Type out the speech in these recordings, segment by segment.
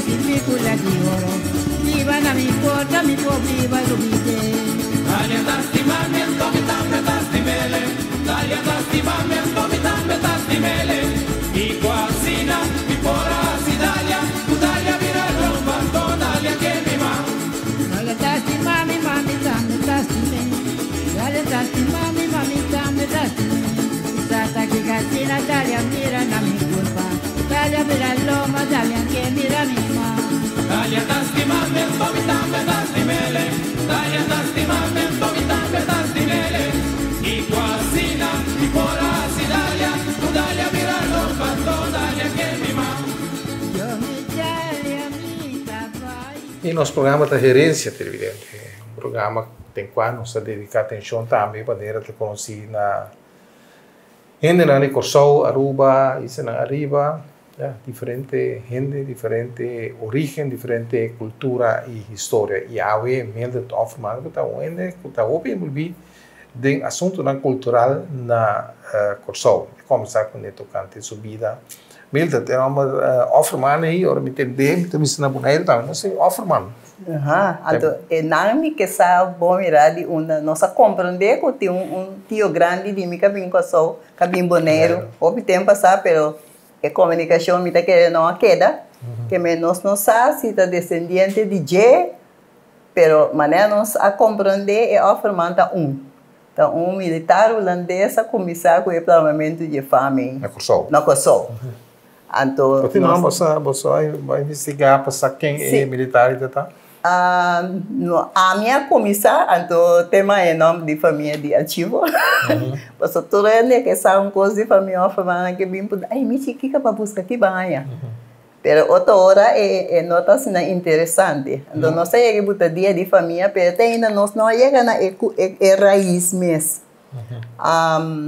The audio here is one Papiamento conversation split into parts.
Picula di oro. Biba na mi porta, mi por biba lubid'é. Dalia ta stima mi, anto mi tambe ta stim'ele. Dalia ta stima mi, anto mi tambe ta stim'ele. Kiko asina mi por a hasi Dalia, ku Dalia bira lomba, anto Dalia ke mi man. Dalia ta stima mi, ma mi tambe ta stim'é. Dalia ta stima mi, ma mi tambe ta stim'é. Sa ta kiko asina Dalia mira na mi kurpa. Dalia bira lomba, Dalia ke mira mi man. Dalia ta stima mi, anto mi tambe ta stim'ele. Dalia ta stima mi, anto mi tambe ta stim'ele. Kiko asina mi por a hasi Dalia, ku Dalia bira lomba, anto Dalia ke mi man. Yo mi Dalia mi ta bai. I nos programa ta Herencia Televidente, un programa den kua nos ta dediká atenshon tambe manera ta konosí na hendenan di Kòrsou, Aruba, islanan ariba, ya, diferente hende, diferente origen, diferente kultura i historia. I awe Mildred Offerman ku ta un hende ku ta hopi envolví den asuntunan kultural na Kòrsou. Mi a kòmbersá kuné tokante su bida. Mildred, e nòmber Offerman ei, ora mi tendé, mi ta bisa na Boneiru tambe, no sé, Offerman. Aha, anto e nan mi ke sa bon mirá di unda nos a komprondé ku tin un tio grandi di mi ka bin Kòrsou, ka bin Boneiru hopi tempu pasá, pero e komunikashon mi ta kere no a keda, ke me nos no sa si ta desendiente di dje, pero manera nos a komprondé e Offerman ta un, ta un militar hulandes a kuminsá ku e plamamentu di e fam ei Na Kòrsou. Na Kòrsou. Anto Por tin bo sa bo sa a investigá pa sa ken e militar ei ta ta? No, ami a kuminsá, anto tema e nòmber di famia di archivo. Pasobra tur hende ke sa un kos di famia òf hermana ke bin puntra, ay mi chikika pa buska ki ban haña. Pero otro ora e no ta asina interesante. Anto nos a yega buta dia di famia, pero te ainda nos no a yega na e rais mes.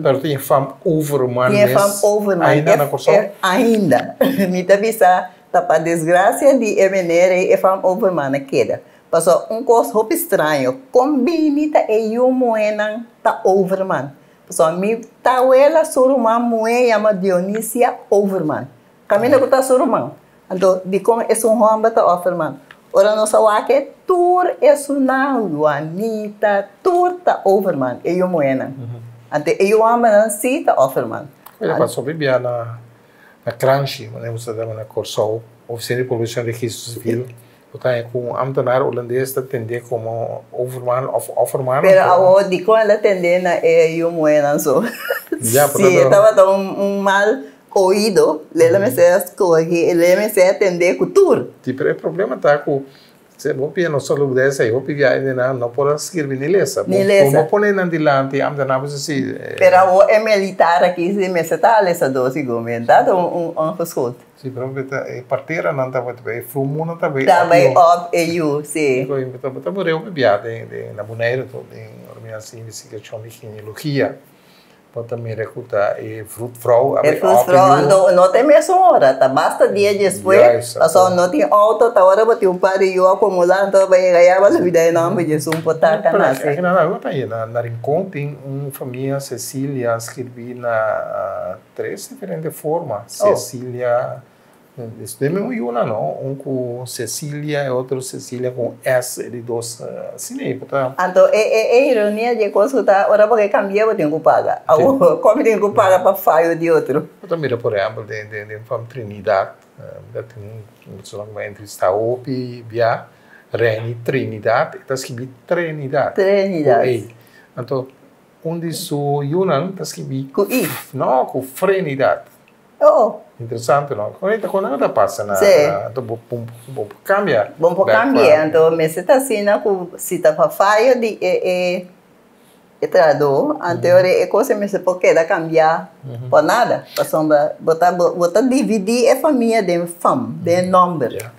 Pero tin e fam Overman mes Tin e fam Overman. Ainda na Kòrsou? Ainda. Mi ta bisa ta pa desgrasia di e meneer ei e fam Overman a keda. Pasobra un kos hopi straño, kon bini ta e yu muhénan ta Overman? Pasobra mi tawela su ruman muhé yama Dionisia Overman. Kaminda ku ta su ruman. Anto, dikon esun hòmber ta Offerman? Ora nos a wak e, tur esunnan, Juanita, tur ta Overman, e yu muhénan. Anto e yu hòmbernan sí ta Offerman. Mira, pasó bibia na na Kranshi, manera ku sa yama na Kòrsou, Ofisina di Poblashon i Registro Sivil, bo ta haña ku un ámtenar hulandes ta tendé komo Overman òf Offerman. Pero awor, dikon el a tendé na e yu muhénan so? Ya, por Si e tabata un mal Oido, lei lo mester a scoge, lei mester a tende cu tur. Si, pero e problema ta cu si bo pia no solo lesa y hopi bia nan no por a skirbi ni lesa. Ni lesa. Bo pone nan dilanti ambtenaar bo si si. Pero awor e militar aki si mester ta lesador sigur, mi ta un ongeschoold. Si, pero e parteranan tabata bay, e frumunan ta bay op yu. Ta bay op e yu, si. Bo ta mira hopi bia den na Bonaire den ora mi haci investigacion di genealogia. Bo ta mira ku ta e vroedvrouw a E bai vroedvrouw, open yu. anto no ta e mesun ora, ta basta dia despues, Juist, pasobra anto. no tin auto, ta ora bo tin un par di yu akumulá, anto bo yega ya bo lubida e nòmber di esun por ta Pero kanasi. aki nan algu ta na na Rincon tin un famia Cecilia skirbi na tres diferente forma, Oh. Cecilia Despues mi un yuna no, un ku Cecilia e otro Cecilia ku S e di dos asina ei por ta. Anto e e e ironia di e kos ku ta ora bo ke kambia bo tin ku paga. Awor kon mi tin ku paga pa fayo di otro? Bo ta mira por ehempel den den den fam Trinidad mi ta tin un persona ku mi a entrevista hopi bia Reni Trinidad e ta skibi Trenidad Trenidad. ku E. Anto un di su yunan ta skibi Ku I? No ku Frenidad. Oh. Interesante no. Con esta con nada pasa na Sí. anto bo bo bo por cambia. Bo por bek cambia, pa- anto mester ta asina cu si ta pa fayo di e e e trahador, anto ora e cosa mester por keda cambia por nada, pasobra bo ta bo ta dividi e famia den fam, den nomber. Ja.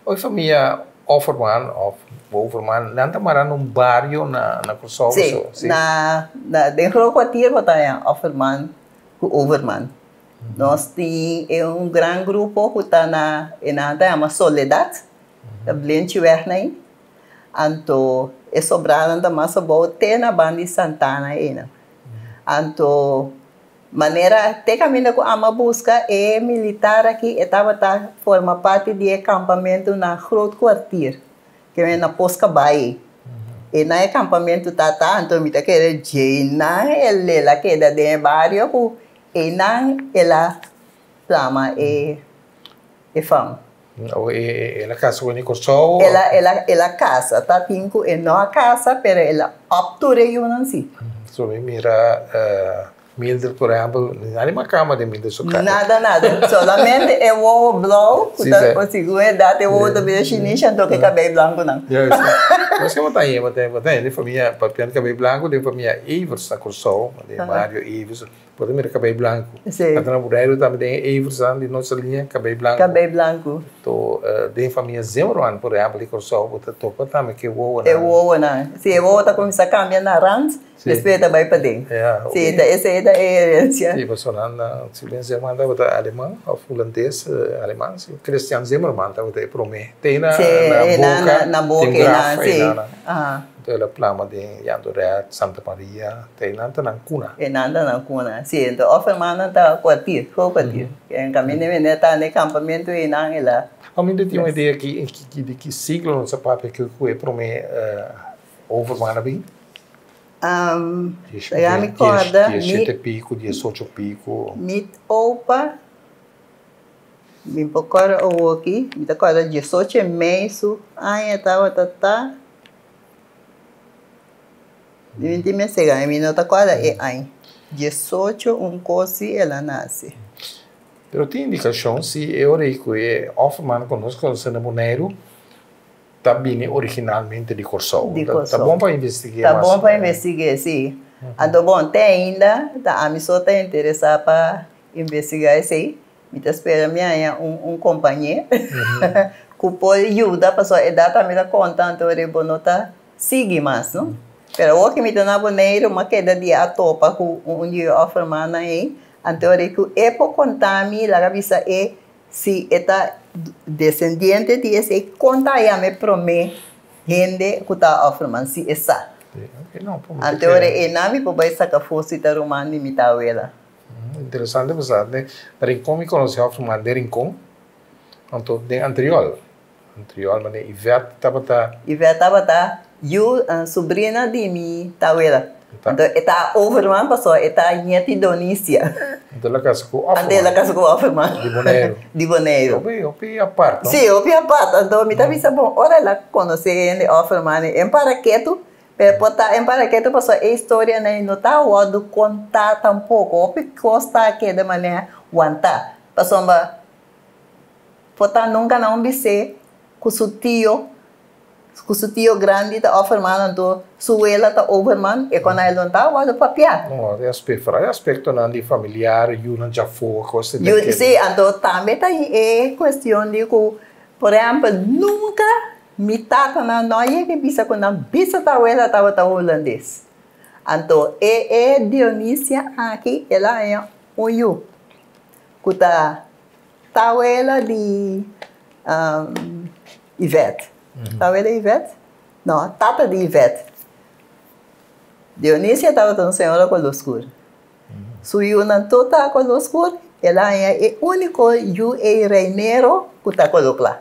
Oi famia Offerman of Boverman, nan ta mara na un bario na na Curaçao Sí, so, sí? na na den Groot Kwartier bo ta haña Offerman cu Overman. Nos tin e un gran grupo cu ta na e nan ta yama Soledad, ta Blinchiweg na ei. Anto e sobranan ta mas abou te na banda di Santana einan. Anto Manera te kaminda ku ami a buska e militar aki e tabata forma parti di e kampamentu na Groot Kwartier, ke men na Pos Kabai. E na e kampamentu ta ta, anto mi ta kere djeinan el a keda den e bario ku einan el a plama e fam. O el a kasa ku e Kòrsou? El a kasa, ta tin ku e no a kasa, pero el a optur e yunan si. So mi mira Mildred, por ehèmpel, nada mas kama di Mildred su kara. Nada, nada. Solamente e wowo blou, ku ta segun edat e wowo ta bira shinisha, anto ku e kabei blankunan. Juist. Nos ke bo ta haña, bo ta haña den famia, papiando kabei blanku, den famia Evers na Kòrsou, den bario Evers, bo ta mira kabei blanku. Anto na Boneiru tambe den e Eversnan di nos liña, kabei blanku. Kabei blanku. Anto den famia Zimmerman, por ehèmpel, di Kòrsou, bo ta topa tambe ku e wowonan. E wowonan. Si, e wowo ta kuminsá kambia na rant. Despues ta bai paden. Si, ta esei ta e herencia. Si, pasobra nan, si Ben Zimmerman tabata aleman of hulandes, aleman, si, Christian Zimmerman tabata e prome. Te na Boka, na Boka, tin graf ei nan. Anto el a plama den Jandoret, Santa Maria, te einan ta nan kuna. Einan ta nan kuna, si. Anto Offermannan ta kwartier, groot kwartier. En kaminda mende ta na e kampamentu einan el a. Kaminda tin un idea ki di ki siglo nos a papia ku e prome Overman a bin? Ya mi korda. Diesiete pico, diesocho pico. Mi opa, mi por korda awoki, mi ta korda diesocho e mei su aña tabata ta, mi tin mester mi no ta korda e aña, diesocho un kos si el a nase. Pero tin indikashon si e ora ei ku e Offerman ku nos konosé na Boneiru ta bini originalmente di Kòrsou. Di Kòrsou. Ta bon pa investig'é Ta mas. bon pa investig'é, sí. Anto bon, te ainda ta ami so ta interesá pa investigá esei. Mi ta spera mi haña un un kompañé ku por yuda pasobra edat ami ta konta anto ora bo no ta sigui mas, no? Pero awor ku mi ta na Boneiru mi a keda di a topa ku un di e òffermannan ei, anto ora ku e por konta mi laga bisa e Si e ta desendiente di esei, kon ta yama e promé hende ku ta Offerman, si e sa? Anto ora e nan mi por bai saka afó si ta ruman di mi tawela. Interesante pasobra den Rincon mi konosé Offerman den Rincon, anto den Antriol. Antriol manera Yvette tabata. Yvette tabata yu subrina di mi tawela. Anto e ta Overman pasobra e ta ñeti Donicia. Anto el a kasa ku Offerman. Anto el a kasa ku Offerman. Di Boneiru. Di Boneiru. Hopi, hopi apart, no? Sí, hopi apart. Anto mi ta bisa bon, ora el a konosé hende Offerman e para ketu, pero por ta en para ketu pasobra e historianan ei no ta wòrdu kontá tampoko. Hopi kos ta keda manera wantá. Pasobra Por ta nunca nan un bis'é cu su tio, cu su tio grandi ta Offerman anto su wela ta Overman, e con el no ta wòrdu papiá. No, e aspecto, e aspectonan di familiar, yunan djafó, cos di Yu, aquel. sí, anto tambe ta e cuestion di cu, por ehempel, nunca mi tatanan no a yega bisa cu nan bisa ta wela tabata hulandes. Anto e e Dionisia aki el a haña un yu cu ta Tawela di Yvette. Tawela Yvette? No, tata di Yvette. Dionisia tabata un señora koló skur. Su yunan tur ta koló skur, el a haña e úniko yu ei reinero ku ta koló kla.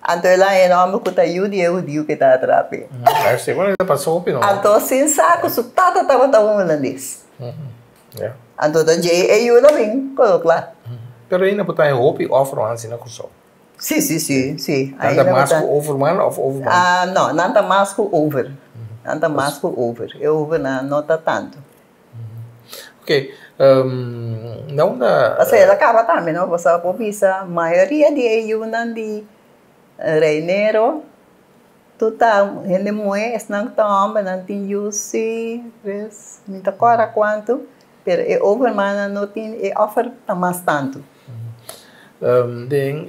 Anto el a haña e nòmber ku ta yu di e hudiu ku e ta atrape. Anto sin sa ku su tata tabata un hulandes. Anto ta dje e yu lo bin koló kla. Pero ainda bo ta haña hopi Offerman asina na Kòrsou. Sí, sí, sí, sí. Nan ta mas ku Overman òf Overman? Ah, no, nan ta mas ku Over. Nan ta mas ku Over. E Overnan no ta tantu. Oké, na unda. Pasobra el a kaba tambe, no? Pasobra por bisa mayoria di e yunan di Reinero Tur ta hende muhé, esnan ku ta hòmber nan tin yu si, tres, mi ta kòrda kuantu, pero e overmannan no tin e òfer ta mas tantu. Den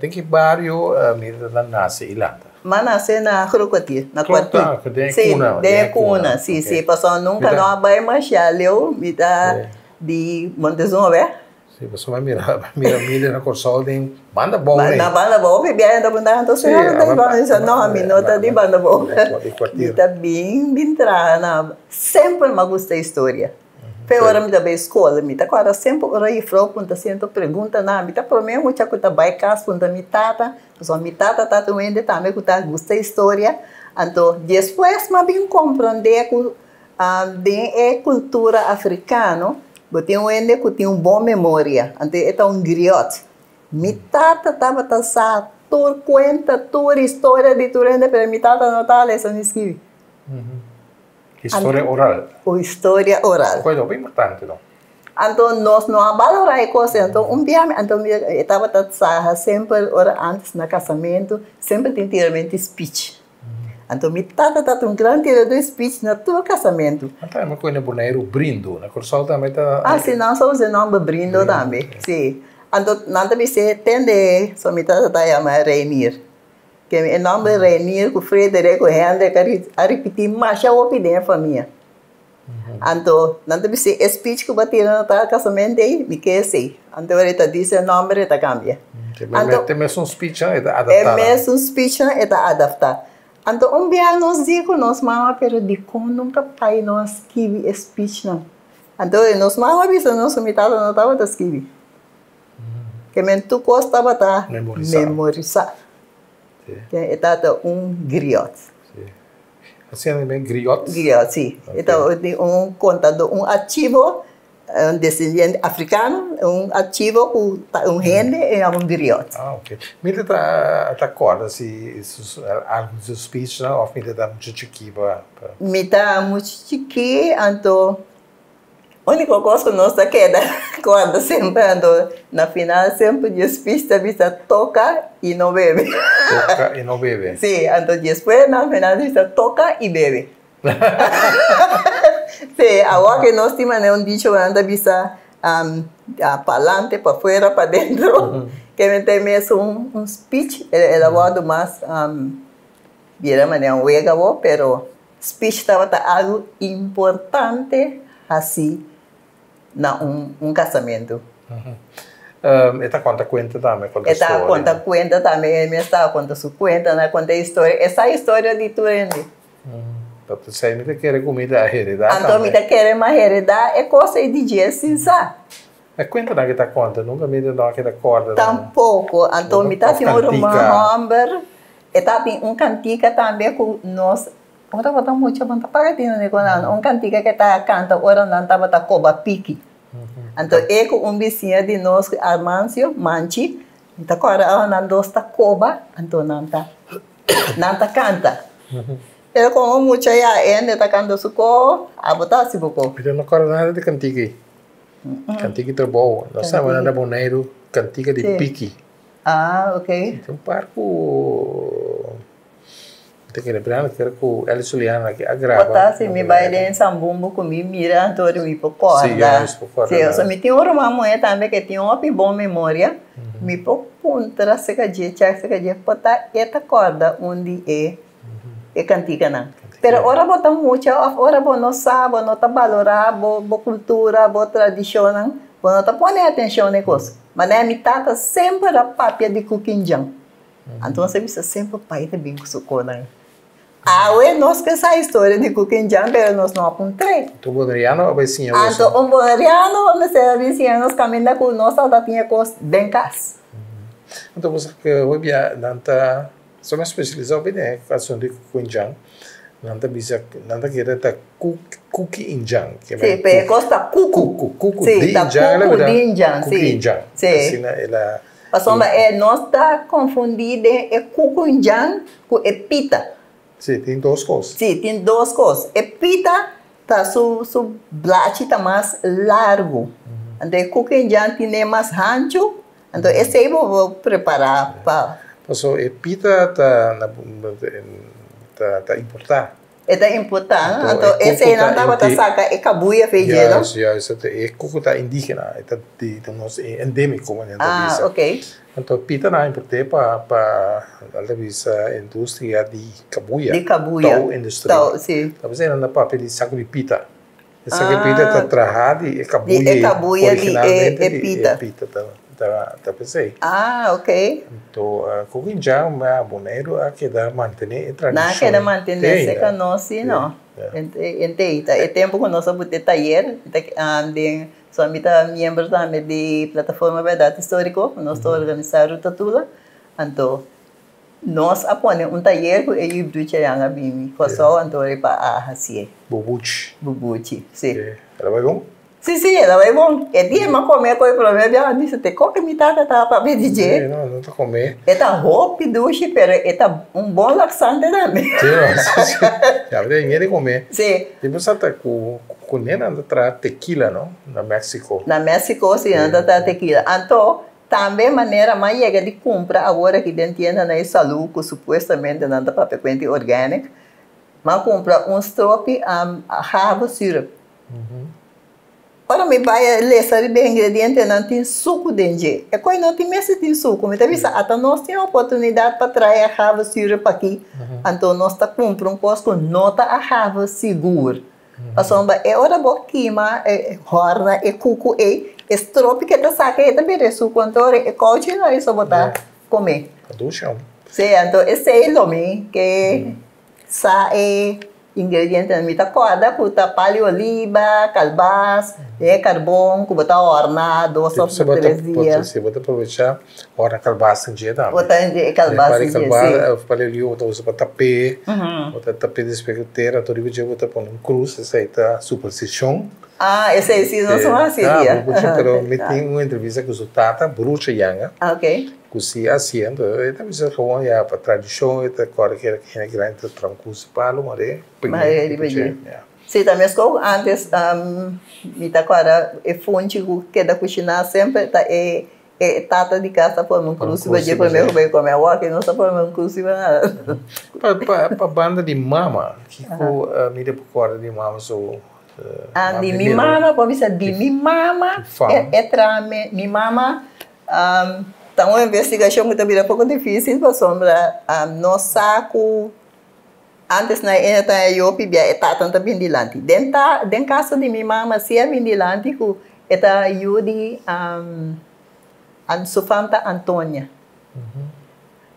den ki bario mi ta nase i lanta? Mi a nase na Groot Kwartier, na Kwartier. Den e kuna. Si, den e kuna, si, si, pasobra nunka no a bai masha leu, mi ta di Montezuma wè. Sí, pasobra mi mira, mira Mildred na Kòrsou den banda bou nei. Na banda bou mi biaha ta puntra anto si no ta di banda, mi bisa no mi no ta di banda bou. Mi ta bin bin traha na, semper mi a gusta historia. P'e ora mi ta bai skol, mi ta kòrda semper ora jufrou punta siento pregunta na mi ta promé mucha ku ta bai kas punta mi tata, pasobra mi tata ta un hende tambe ku ta gusta historia, anto despues mi a bin komprondé ku den e kultura afrikano bo tin un hende ku tin un bon memoria, anto e ta un griot. Mi tata tabata sa tur kuenta, tur historia di tur hende, pero mi tata no ta lesa ni skibi. Historia oral. Un historia oral. Kua hopi importante no? Anto nos no a balorá e kos ei. Anto un bia mi, anto mi e tabata traha semper ora antes na kasamentu, semper tin tiramentu di speech. Anto mi tata tabata un gran tirador di speech na tur kasamentu. Anto e ku na Boneiru brindo, na Kòrsou tambe ta. Ah si, nan sa usa e nòmber brindo tambe, si. Anto nan ta bis'é tende, so mi tata ta yama Reinier. Ke e nòmber Reinier ku Frederik ku Hendrik a ripití masha hopi den e famia. Anto nan ta bis'é e speech ku bo a tira na tal kasamentu ei, mi ke esei. Anto ora e ta disi e nòmber e ta kambia. Anto e mesun speechnan e ta adaptá. E mesun speechnan e ta adaptá. Anto un bia nos di ku nos mama pero dikon nunka pai no a skibi e speechnan? Anto nos mama a bisa nos ku mi tata no tabata skibi. Ke men tur kos tabata memorisá. E tabata un griot. Asina nan men griot? Griot, si. E tabata un kontadó, un archivo, un desendiente afrikano, un archivo ku ta un hende e yama un griot. Ah, ok. Mi ta ta kòrda si algu di su speechnan òf mi ta ta muchu chikí pa. Mi ta muchu chikí, anto Úniko kos ku nos ta keda kòrda semper anto na final semper di e speech ta bisa toka i no bebe. Toka i no bebe. Sí, anto despues na final ta bisa toka i bebe. Sí, awor ke nos tin manera un dicho ku nan ta bisa palante, pafuera, padentro, ke mester mes un speech el a wòrdu mas bira manera un wega awor pero Speech tabata algu importante hasi na un kasamentu. E ta konta kuenta tambe, konta storia. E ta konta kuenta tambe, e mes ta konta su kuenta, nan a konta historia. E sa historia di tur hende. Ta esei mi ta kere ku mi ta heredá tambe. Anto mi ta kere mi a heredá e kos ei di dje sin sa. E kuentanan ke ta konta, nunka mi no a keda kòrda. Tampoko. Anto mi ta tin un ruman hòmber. E tabatin un kantika tambe ku nos ora tabata mucha bo no ta paga tinu ni ku nan, un kantika ke ta kanta ora nan tabata koba piki. Anto e ku un bisiña di nos Armancio, Manchi, mi ta kòrda ora nan dos ta koba, anto nan ta nan ta kanta. Pero komo mucha ya hende ta kanta su ko, abo ta hasi bo ko. Mi ta no kòrda nada di kantika ei. Kantika di trabou. Nos tabata na Boneiru kantika di piki. Ah, ok. Tin un par ku mi ta kere brand kere ku Elly Juliana aki a graba. Por ta si mi bai den Sambumbo ku mi mira anto di mi por kòrda. Si, ya mi por kòrda. Si, osea mi tin un ruman muhé tambe ke tin hopi bon memoria, mi por puntra serka dje, chèk serka dje, por ta e ta kòrda un di e e kantikanan. Pero ora bo ta mucha òf ora bo no sa, bo no ta balorá bo bo kultura, bo tradishonnan, bo no ta pone atenshon na e kos. Manera mi tata semper a papia di kukinjan. Anto nos a bisa semper pai ta bin ku su konan. Awe nos ke sa historia di kukinjan pero nos no a puntr'é. Anto un boneriano a bai siña boso? Anto un boneriano a mester a bin siña nos kaminda ku nos tabata tin e kos den kas. Anto bo sa ku hopi bia nan ta So nan spesialisá hopi den e asuntu di kukinjan. Nan ta bisa, nan ta kere ta kuki injan. Sí, pero e kos ta kuku. Kuku, kuku di injan. Sí, ta kuku di injan, sí. Kuki injan. Sí. Asina el a. Pasobra e nos ta konfundí den e kuku injan ku e pita. Sí, tin dos kos. Sí, tin dos kos. E pita ta su su blachi ta mas largu. Anto e kuku injan tine mas hanchu. Anto esei bo bo prepará pa. Paso e pita ta na ta ta importá. E ta importá, anto esei nan tabata saka e kabuya fe dje, no? Juist, juist. E kuku ta indígena, e ta di nos endémiko manera nan ta bisa. Ah, ok. Anto pita nan a import'é pa pa nan ta bisa industria di kabuya. Di kabuya. Tou industria. Tou, si. Ta bisa nan ta papia di saku di pita. Esaki pita ta traha di e kabuya originalmente di e pita. Ta ta p'esei. Ah, ok. Anto ku kinja ma Boneiru a keda mantené e Nan a tradishon keda mantené te serka ainda. nos, sí, Sí, no. ya. Ente ta e tempu ku nos a buta e tayer, ta den so mi ta miembro tambe di Plataforma Bèrdat Históriko, ku nos ta organisá Ruta Tula. Anto nos a pone un tayer ku e yu bruchanan a bini Kòrsou anto riba a hasié. Bubuchi. Bubuchi, sí. Sí. El a bai bon? Sí, sí, el a bai bon. E dia mi a come cu e prome bia, mi bisa, te koke mi tata ta papia di dje. Sí, no, no ta come. E ta hopi dushi, pero e ta un bon laxante tambe. Sí, no, sí, sí. Ya, mi ta yega di come. Sí. Di pensa ta cu, cu nenan ta traha tequila, no? Na Mexico. Na Mexico, sí, nan ta traha tequila. Anto, tambe manera mi a yega di cumpra awor aki den tienda na e Salú, cu supuestamente nan ta papia cuenti organic, mi a cumpra un stropi agave syrup. Ora mi bai a lesa riba e ingredientenan tin suku den dje. E koi no tin mester tin suku. Mi ta bisa ata nos tin oportunidat pa trae agave syrup aki, anto nos ta kumpra un kos ku no ta agave sigur. Pasobra e ora bo kima e hòrna e kuku ei, e stropi ke ta saka ei ta bira e suku, anto ora e kouchi no ei so bo ta kome. Sí, anto esei lo mi ke sa e Ingredientenan mi ta kòrda ku ta pal di oliba, kalbas, e karbon ku bo ta òrna dos òf tres dia. Si bo ta aprovechá òrna kalbas den dje tambe. Bo ta e kalbas den dje, si. Pal di oliba bo ta usa pa tap'é, bo ta tap'é despues ku tera, anto riba dje bo ta pone un krus, esei ta superstishon. Ah, esei si nos no hasi dia. Pero mi tin un entrevista ku su tata, Bruce Yanga. Ok. Ku si asiento e ta bisa gewoon ya pa tradishon e ta kòrda keda ku hende grandi ta traha un kursi palu mare Mare riba dje. Si ta meskos ku antes mi ta kòrda e funchi ku keda kushiná semper ta e e tata di kas ta forma un krus riba dje promé ku bai kome. Awor aki nos ta forma un krus riba nada. Pa banda di mama kiko mi ta por kòrda di mama su Ah di mi mama por bisa di mi mama e traha mi mama Ta un investigashon ku ta bira poko difísil pasobra nos sa ku ántes nan e ta e yopi bia e tatan ta bin dilanti. Den ta den kaso di mi mama si a bin dilanti ku e ta yu di su fam ta Antonia.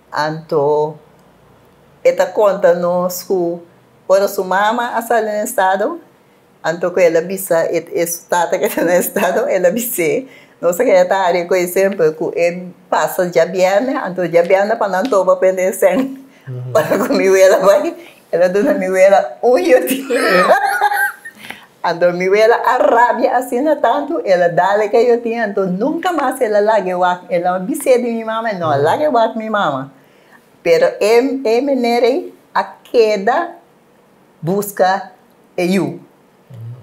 Anto e ta konta nos ku ora su mama a sali na estado Anto ku el a bisa e e su tata ke ta na estado, el a bis'é, Nos a keda ta haria ku e semper ku e pasa djabièrnè, anto djabièrnè pa nan topa prende e sèn. Ora ku mi wela bai, el a duna mi wela un yotin. Anto mi wela a rabia asina tantu, el a dal e ke yotin, anto nunka mas el a laga e wak, el a bis'é di mi mama, el no a laga e wak mi mama. Pero e e meneer ei a keda buska e yu.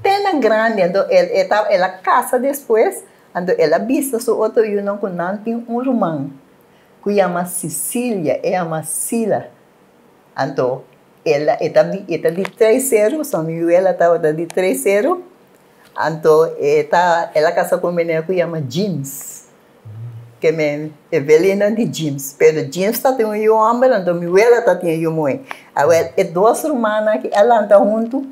Te na grandi, anto el e ta el a kasa despues, anto el a bisa su otro yunan ku nan tin un ruman ku yama Sicilia, e yama Sila. Anto el a e ta di e ta di tres seru, so mi wela tabata di tres seru, anto e ta el a kasa ku un meneer ku yama James. Ke men Evelina di James, pero James ta tin un yu hòmber, anto mi wela ta tin un yu muhé. Awel, e dos rumannan aki a lanta huntu,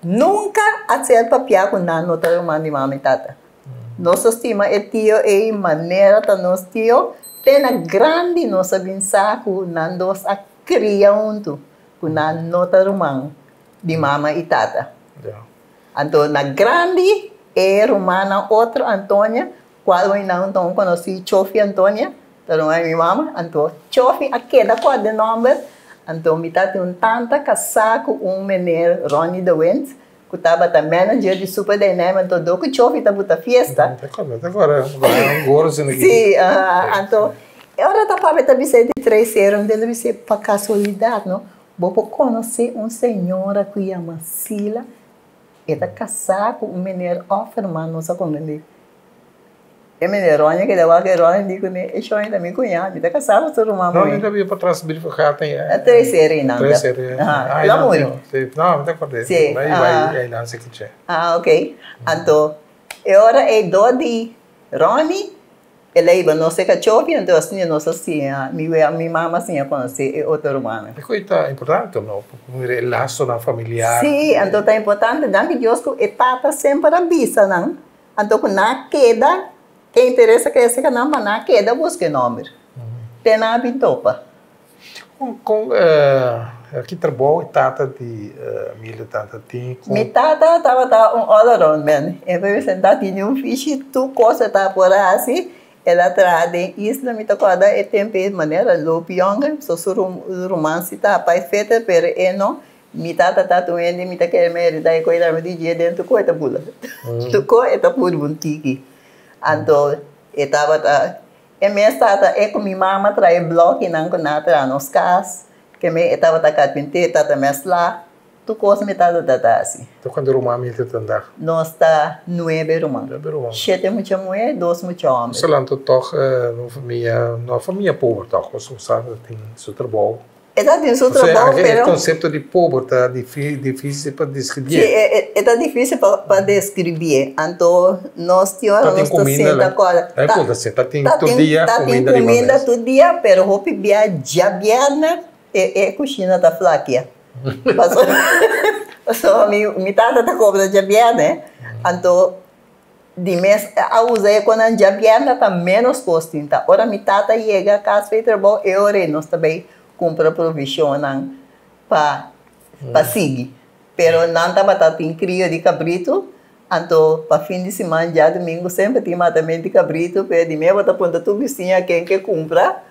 nunka a ser papia ku nan no ta ruman di mama i tata. Nos a stima e tio ei manera ta nos tio, te na grandi nos a bin sa ku nan dos a kria huntu, ku nan no ta ruman di mama i tata. Anto na grandi e rumannan otro Antonia Cual hoy nan ton conoci Chofi Antonia, ta ruman di mi mama, anto Chofi a keda cu de nomber, anto mi ta tin un tanta casa cu un meneer Ronnie de Wind, cu tabata manager di Super Dynamic, anto dor cu Chofi ta buta fiesta. Ta corda, ta corda, un goro asina aki. Si, anto e ora ta papia ta bisa e di tres sero, anto el a bisa pa casualidad no, bo por conoce un señora cu yama Sila, E ta kasá ku un meneer Offerman, nos a komprendé. E meneer Ronnie keda wak e Ronnie di kuné, e shon ta mi kuñá, mi ta kasá ku su ruman muhé. Ronnie ta biba patras Brievengat ei. E tercer einan ta. Tercer, Aha, el a muri. No, mi ta kord'é. Sí. Mi bai einan sekiche. Ah, ok. Anto, e ora ei dor di Ronnie El a hiba nos e cachofi, anto asina nos a siña, mi wea, mi mama a siña conoce e otro rumannan. E coi ta importante no, pa mira e lasonan familiar. Sí, anto ta importante, danki Dios cu e tata semper a bisa nan, anto cu nan a keda E interes a krese ka nan pa nan keda buska e nòmber. Te nan a bin topa. Kon kon ki trabou e tata di Mildred tata tin? Mi tata tabata un all around man. E por bisa ta tin un fishi tur kos e ta por a hasi. El a traha den isla mi ta kòrda e tempu ei manera Loop Jonger, so su ruman si ta pai feter pero e no. Mi tata ta un hende mi ta kere merita e koe mi di dje den tur koe ta bula. Tur koe e ta purba un tiki. Anto e tabata e mes tata e ku mi mama traha e blòkinan ku nan a traha nos kas, ke me e tabata karpinté, tata mèslá, tur kos mi tata ta ta hasi. Ta kuantu ruman mi ta tanda? Nos ta nuebe ruman. Nuebe ruman. Shete mucha muhé, dos mucha hòmber. Nos a lanta tòg na un famia, no famia pober tòg, pasobra nos tata tin su trabou. E ta tin su trabou, pero. E konsepto di pober ta difísil pa deskribí. Sí, e ta difísil pa deskribí. Anto nos tin ora nos ta sinta kòrda. Ta tin kumida, ta tin tur dia kumida riba mesa. Ta tin kumida tur dia, pero hopi bia djabièrnè e kushina ta flakia. Pasobra mi tata ta kobra djabièrnè, anto Di mes a usa e ku nan djabièrnè ta ménos kos tin ta. Ora mi tata yega kas for e trabou e ora ei nos ta bai kumpra provishonnan pa pa sigui. Pero nan tabata tin krio di kabritu, anto pa fin di siman djadumingu semper tin matamentu di kabritu, pero di mes bo ta puntra tur bisiña ken ke kumpra.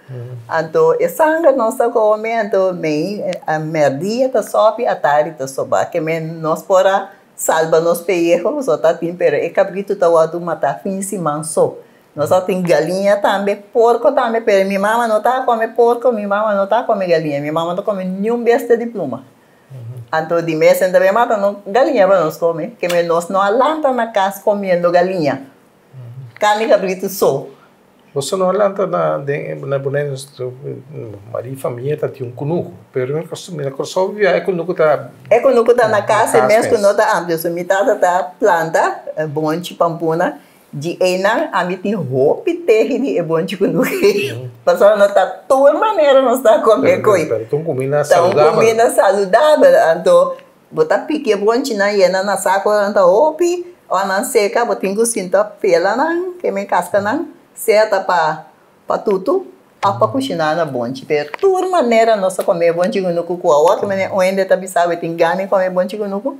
Anto e sanger nos ta kome, anto mei mèrdia ta sòpi, atardi ta soba. Ke men nos por a Salba nos peyeho, so ta tin, pero e cabrito ta wordo mata fin siman so. Nos ta tin galiña tambe, porco tambe, pero mi mama no ta come porco, mi mama no ta come galiña, mi mama no ta come niun bestia di pluma. Anto di mes enta be mata no galiña pa nos come, keme nos no a lanta na cas comiendo galiña, carni cabrito so. Boso no a lanta na den na Bonaire mari famia ta tin un kunuku pero mi na Kòrsou biba e kunuku ta E kunuku ta na kas e mes ku no ta amplio so mi tata ta planta bonchi pampuna di einan ami tin hopi tehi di e bonchi kunuku ei pasobra no ta tur manera nos ta kome koe Pero ta un kuminda saludabel ta un kuminda saludabel anto bo ta piki e bonchinan yena na sako nan ta hopi Ora nan seka bo tin ku sinta pela nan, keme kaska nan, sea ta pa pa tutu òf pa kushiná na bonchi. Pero tur manera nos ta kome bonchi kunuku ku awor ku mene un hende ta bisa bo tin gana di kome bonchi kunuku,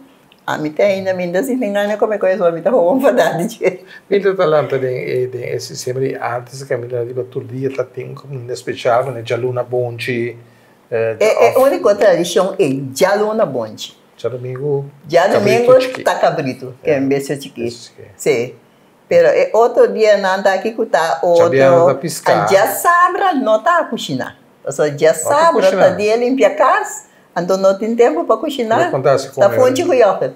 ami te ainda mi no ta sinti gana di kome ku esor mi ta hopi enfadá di dje. Mi ta ta lanta den e den e sistema di antes kaminda riba tur dia ta tin un kaminda speshal manera djaluna bonchi E e úniko tradishon ei, djaluna bonchi. Djadomingo Djadomingo ta cabrito, ke un bestia chikí. Sí. Pero e otro dianan ta aki ku ta otro. Djabièrnè ta piská. Djasabra no ta kushiná. Pasobra djasabra ta dia limpia kas, anto no tin tempu pa kushiná. Ta funchi ku yògùrt.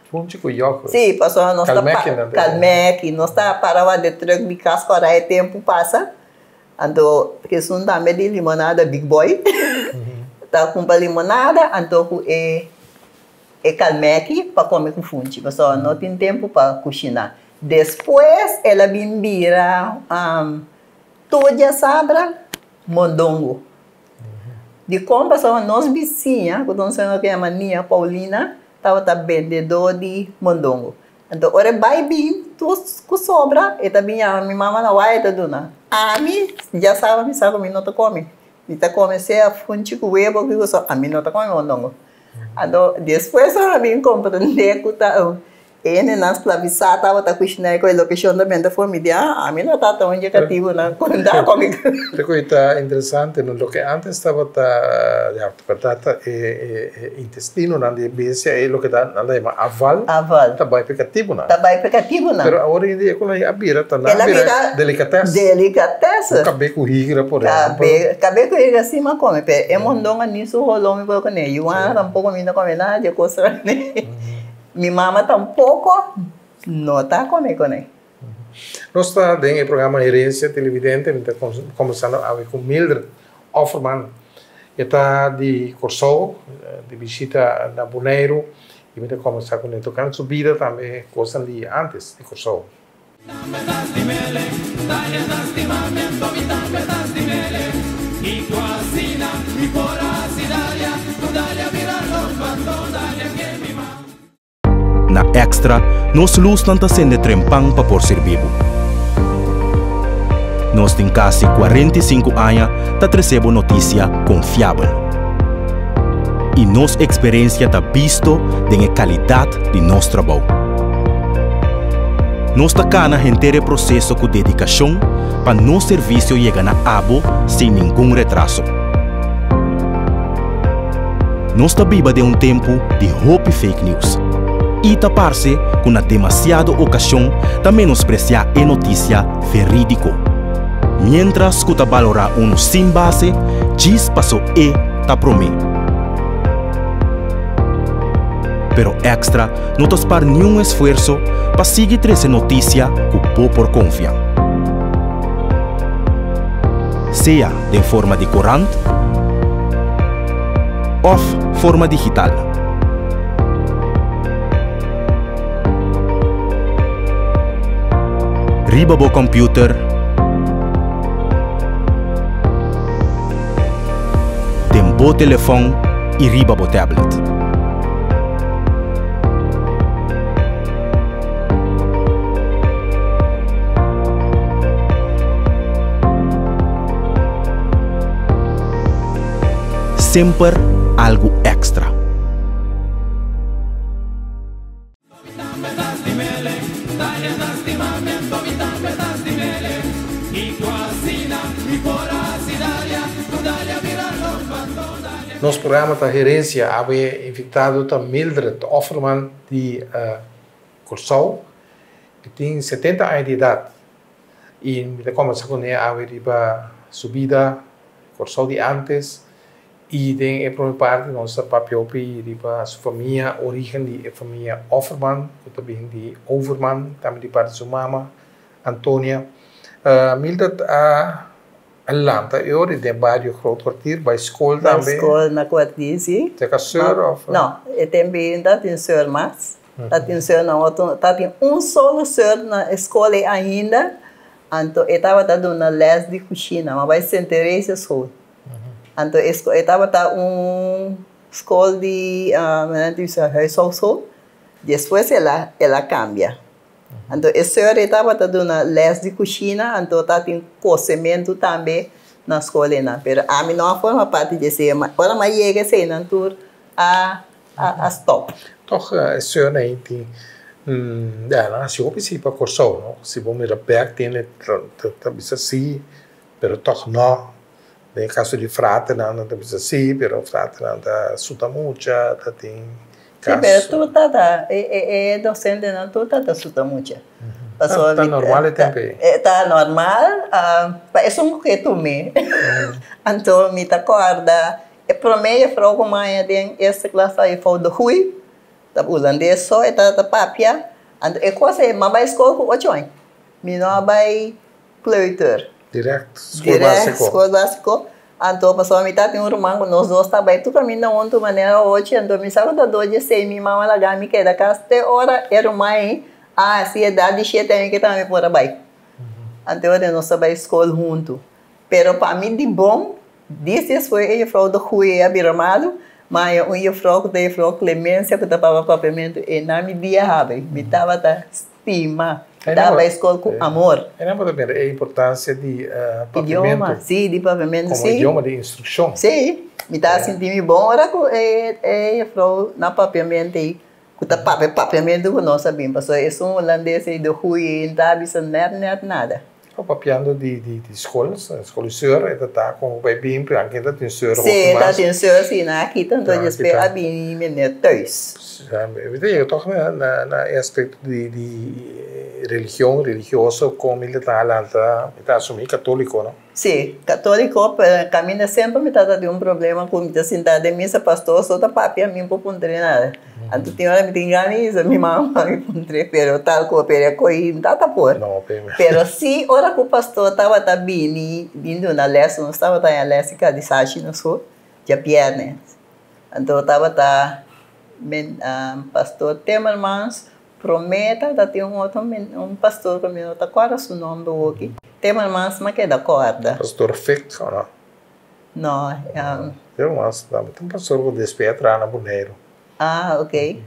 Funchi ku yògùrt. Sí, pasobra nos ta kalmèki. Nos ta para wak de trùk di kas ku ora e tempu pasa. Anto esun tambe di limonada Big Boy ta cumpra limonada anto cu e e calmeki pa come cu funchi pasobra no tin tempo pa cushina. Despues el a bin bira tur diasabra mondongo. Dicon? Pasobra nos bisiña cu ta un señora cu yama Nia Paulina tabata bendedor di mondongo. Anto ora e bai bin tur ku sobra e ta bin yama mi mama na waya e ta duna. Ami ya saba mi sa ku mi no ta kome. Mi ta kome sea funchi ku webo o kiko so ami no ta kome mondongo. Anto despues ora mi bin komprende ku ta e hendenan sklabisá tabata kushiná e ku e lokashon ta benta for mi di ah ami no ta ta un dje katibunan ku ta kome. Te ku e ta interesante no loke antes tabata ya Tabata e intestinonan di e bestia e loke ta nan ta yama aval. Aval. Ta bai pa e katibunan. Ta bai pa e katibunan. Pero awor en dia ku nan a bira ta nan a bira delikatès. Delikatès. Un kabé ku higra por ehempel. Kabé ku higra si mi a kome pero e mondongo ni su holó mi por kone. Yuana tampoko mi no kome nada di e kos grandi. Mi mama tampoko no ta kome kuné. Nos ta den e programa Herencia Televidente, mi ta combersando awe cu Mildred Offerman. E ta di Corsou, di bishita na Boneiru y mi ta combersa cu ne tocante su bida tambe cosnan di antes di Corsou. Na Extra, nos lusnan ta sende trempan pa por sirbi bo. Nos tin kasi 45 aña ta trese bo notisia konfiabel. I nos eksperensia ta bisto den e kalidat di nos trabou. Nos ta kana henter e proseso ku dedikashon pa nos servisio yega na abo sin ningun retraso. Nos ta biba den un tempu di hopi fake news i ta parse ku na demasiado okashon ta menospresiá e notisia verídiko. Miéntras ku ta balorá unu sin base djis paso e ta promé. Pero Extra no ta spar niun esfuerso pa sigui trese notisia ku bo por konfia. Sea den forma di korant òf forma digital. Riba bo kòmpiuter, den bo telefòn i riba bo tablet. Semper algu èkstra. Nos programa ta Herencia. Awe invitado ta Mildred Offerman di Kòrsou. E tin 70 aña di edat i mi ta kòmbersá kuné awe riba su bida Kòrsou di ántes i den e promé parti nos ta papia hopi riba su famia, orígen di e famia Offerman ku ta bin di Overman, tambe di parti di su mama Antonia. Mildred a lanta e ora den bario Groot Kwartier, bai skol tambe. Bai skol na Kwartier, si. Te ka seur of? No, e tempu ei ta tin seur mas. Ta tin seur na otro, ta tin un solo seur na e skol ei ainda, anto e tabata duna les di kushina, ma bai Sint Theresia school. Anto e e tabata un skol di, nan ta bisa huishoudschool, despues el a el a kambia. Anto e seur ei tabata duna les di kushina, anto tatin kosementu tambe na skol einan, pero ami no a forma parti di esei, ora mi a yega eseinan tur a a stop. Toch e seur ei tin, ya nan a hasi hopi si pa Kòrsou no, si bo mira bèk tin ta bisa si, pero toch no, den e kaso di fraternan nan ta bisa si, pero fraternan ta suta mucha, ta tin Si, pero tur tata, e dosentenan tur tata suta mucha. Pasobra Ta normal e tempu ei? Ta normal, pa esun ku ke tum'é. Anto mi ta kòrda e promé jefrou ku maya den eerste klas ta jefrou De Goey, ta hulandes so e ta papia. Anto e kos ei, mi a bai skol ku ocho aña, mi no a bai kleuter. Direct skol básiko. Direct skol básiko. Anto pasobra mi tatin un ruman ku nos dos ta bai tur kaminda huntu manera ochi, anto mi sa ku ta dos dje sei mi mama laga mi keda kas te ora e ruman ei a hasi edat di shete aña ke tambe por a bai. Anto e ora nos ta bai skol huntu. Pero pa mi di bon, dis despues e jufrou de Goeie a bira malu, ma e un jufrou ku ta jufrou Clemencia ku ta papia papiamentu ei na mi dia habri mi tabata Stima. Ta bai skol ku amor. E nan por ta mira e importansia di papiamentu. Idioma, si, di papiamentu, si. Komo idioma di instrukshon. Si, mi ta sinti mi bon ora ku e jefrou na papiamentu ei, ku ta papia papiamentu ku nos a bin, pasobra esun hulandes ei de goeie ei no ta bisa nèt nèt nada. Bo papiando di di skol, skol di seur, e ta ta komo bai bin, pero anke ta tin seur hopi mas. Si, ta tin seur, si, nan a kita, enton despues a bini meneer thuis. Mi ta yega tòg na na e aspekto di di religion, religioso, kon mi ta lanta, mi ta asumí katóliko, no? Si, katóliko, pero kaminda semper mi tabata tin un problema ku mi ta sinta den misa, pastor so ta papia, mi no por puntra nada. Anto tin ora mi tin gana di bisa mi mama pa mi puntr'é, pero tal ku pero e ko'i no tabata por. Pero si ora ku pastor tabata bini bin duna lès, nos tabata haña lès di kadisashi na skol djabièrnè. Anto tabata pastor Timmermans, promé tabata tin un otro un pastor ku mi no ta kòrda su nòmber hopi. Timmermans mi a keda kòrda. Pastor Fick, o no? No. Timmermans tabata un pastor ku despues a traha na Boneiru. Ah, ok.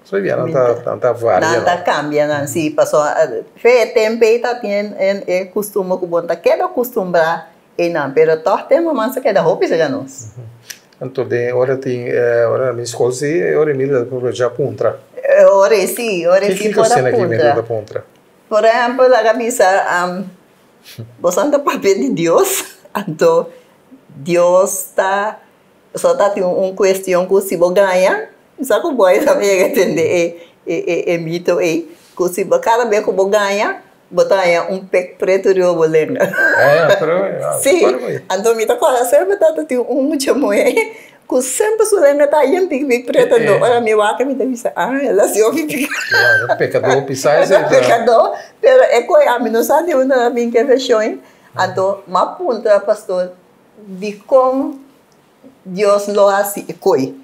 So ya nan ta nan ta varia. Nan ta cambia nan si paso fe e tempo ei ta tin e costumber cu bo ta keda acostumbra einan pero toch te mama sa keda hopi cerca nos. Anto den ora tin ora mi school si e ora mi ta probecha puntra. Ora e si ora e si por a puntra. Puntra. Por ehempel laga bisa boso ta papia di Dios anto Dios ta So ta tin un cuestion cu si bo gaña, mi sa cu boy tambe yega tende e e mito ey, cu si bo cada bes cu bo gaña, bo ta haña un pek preto riba bo lenga. Si, anto mi ta corda semper tata tin un mucha muhe cu semper su lenga ta yen pik pik preto, anto ora mi wak mi ta bisa, ah, el a haci hopi pica. Pecador pisa esey ta. Pecador, pero e coy ami no sa di unda a bin ke version, anto m'a puntra pastor dicon Dios lo hasi e koi.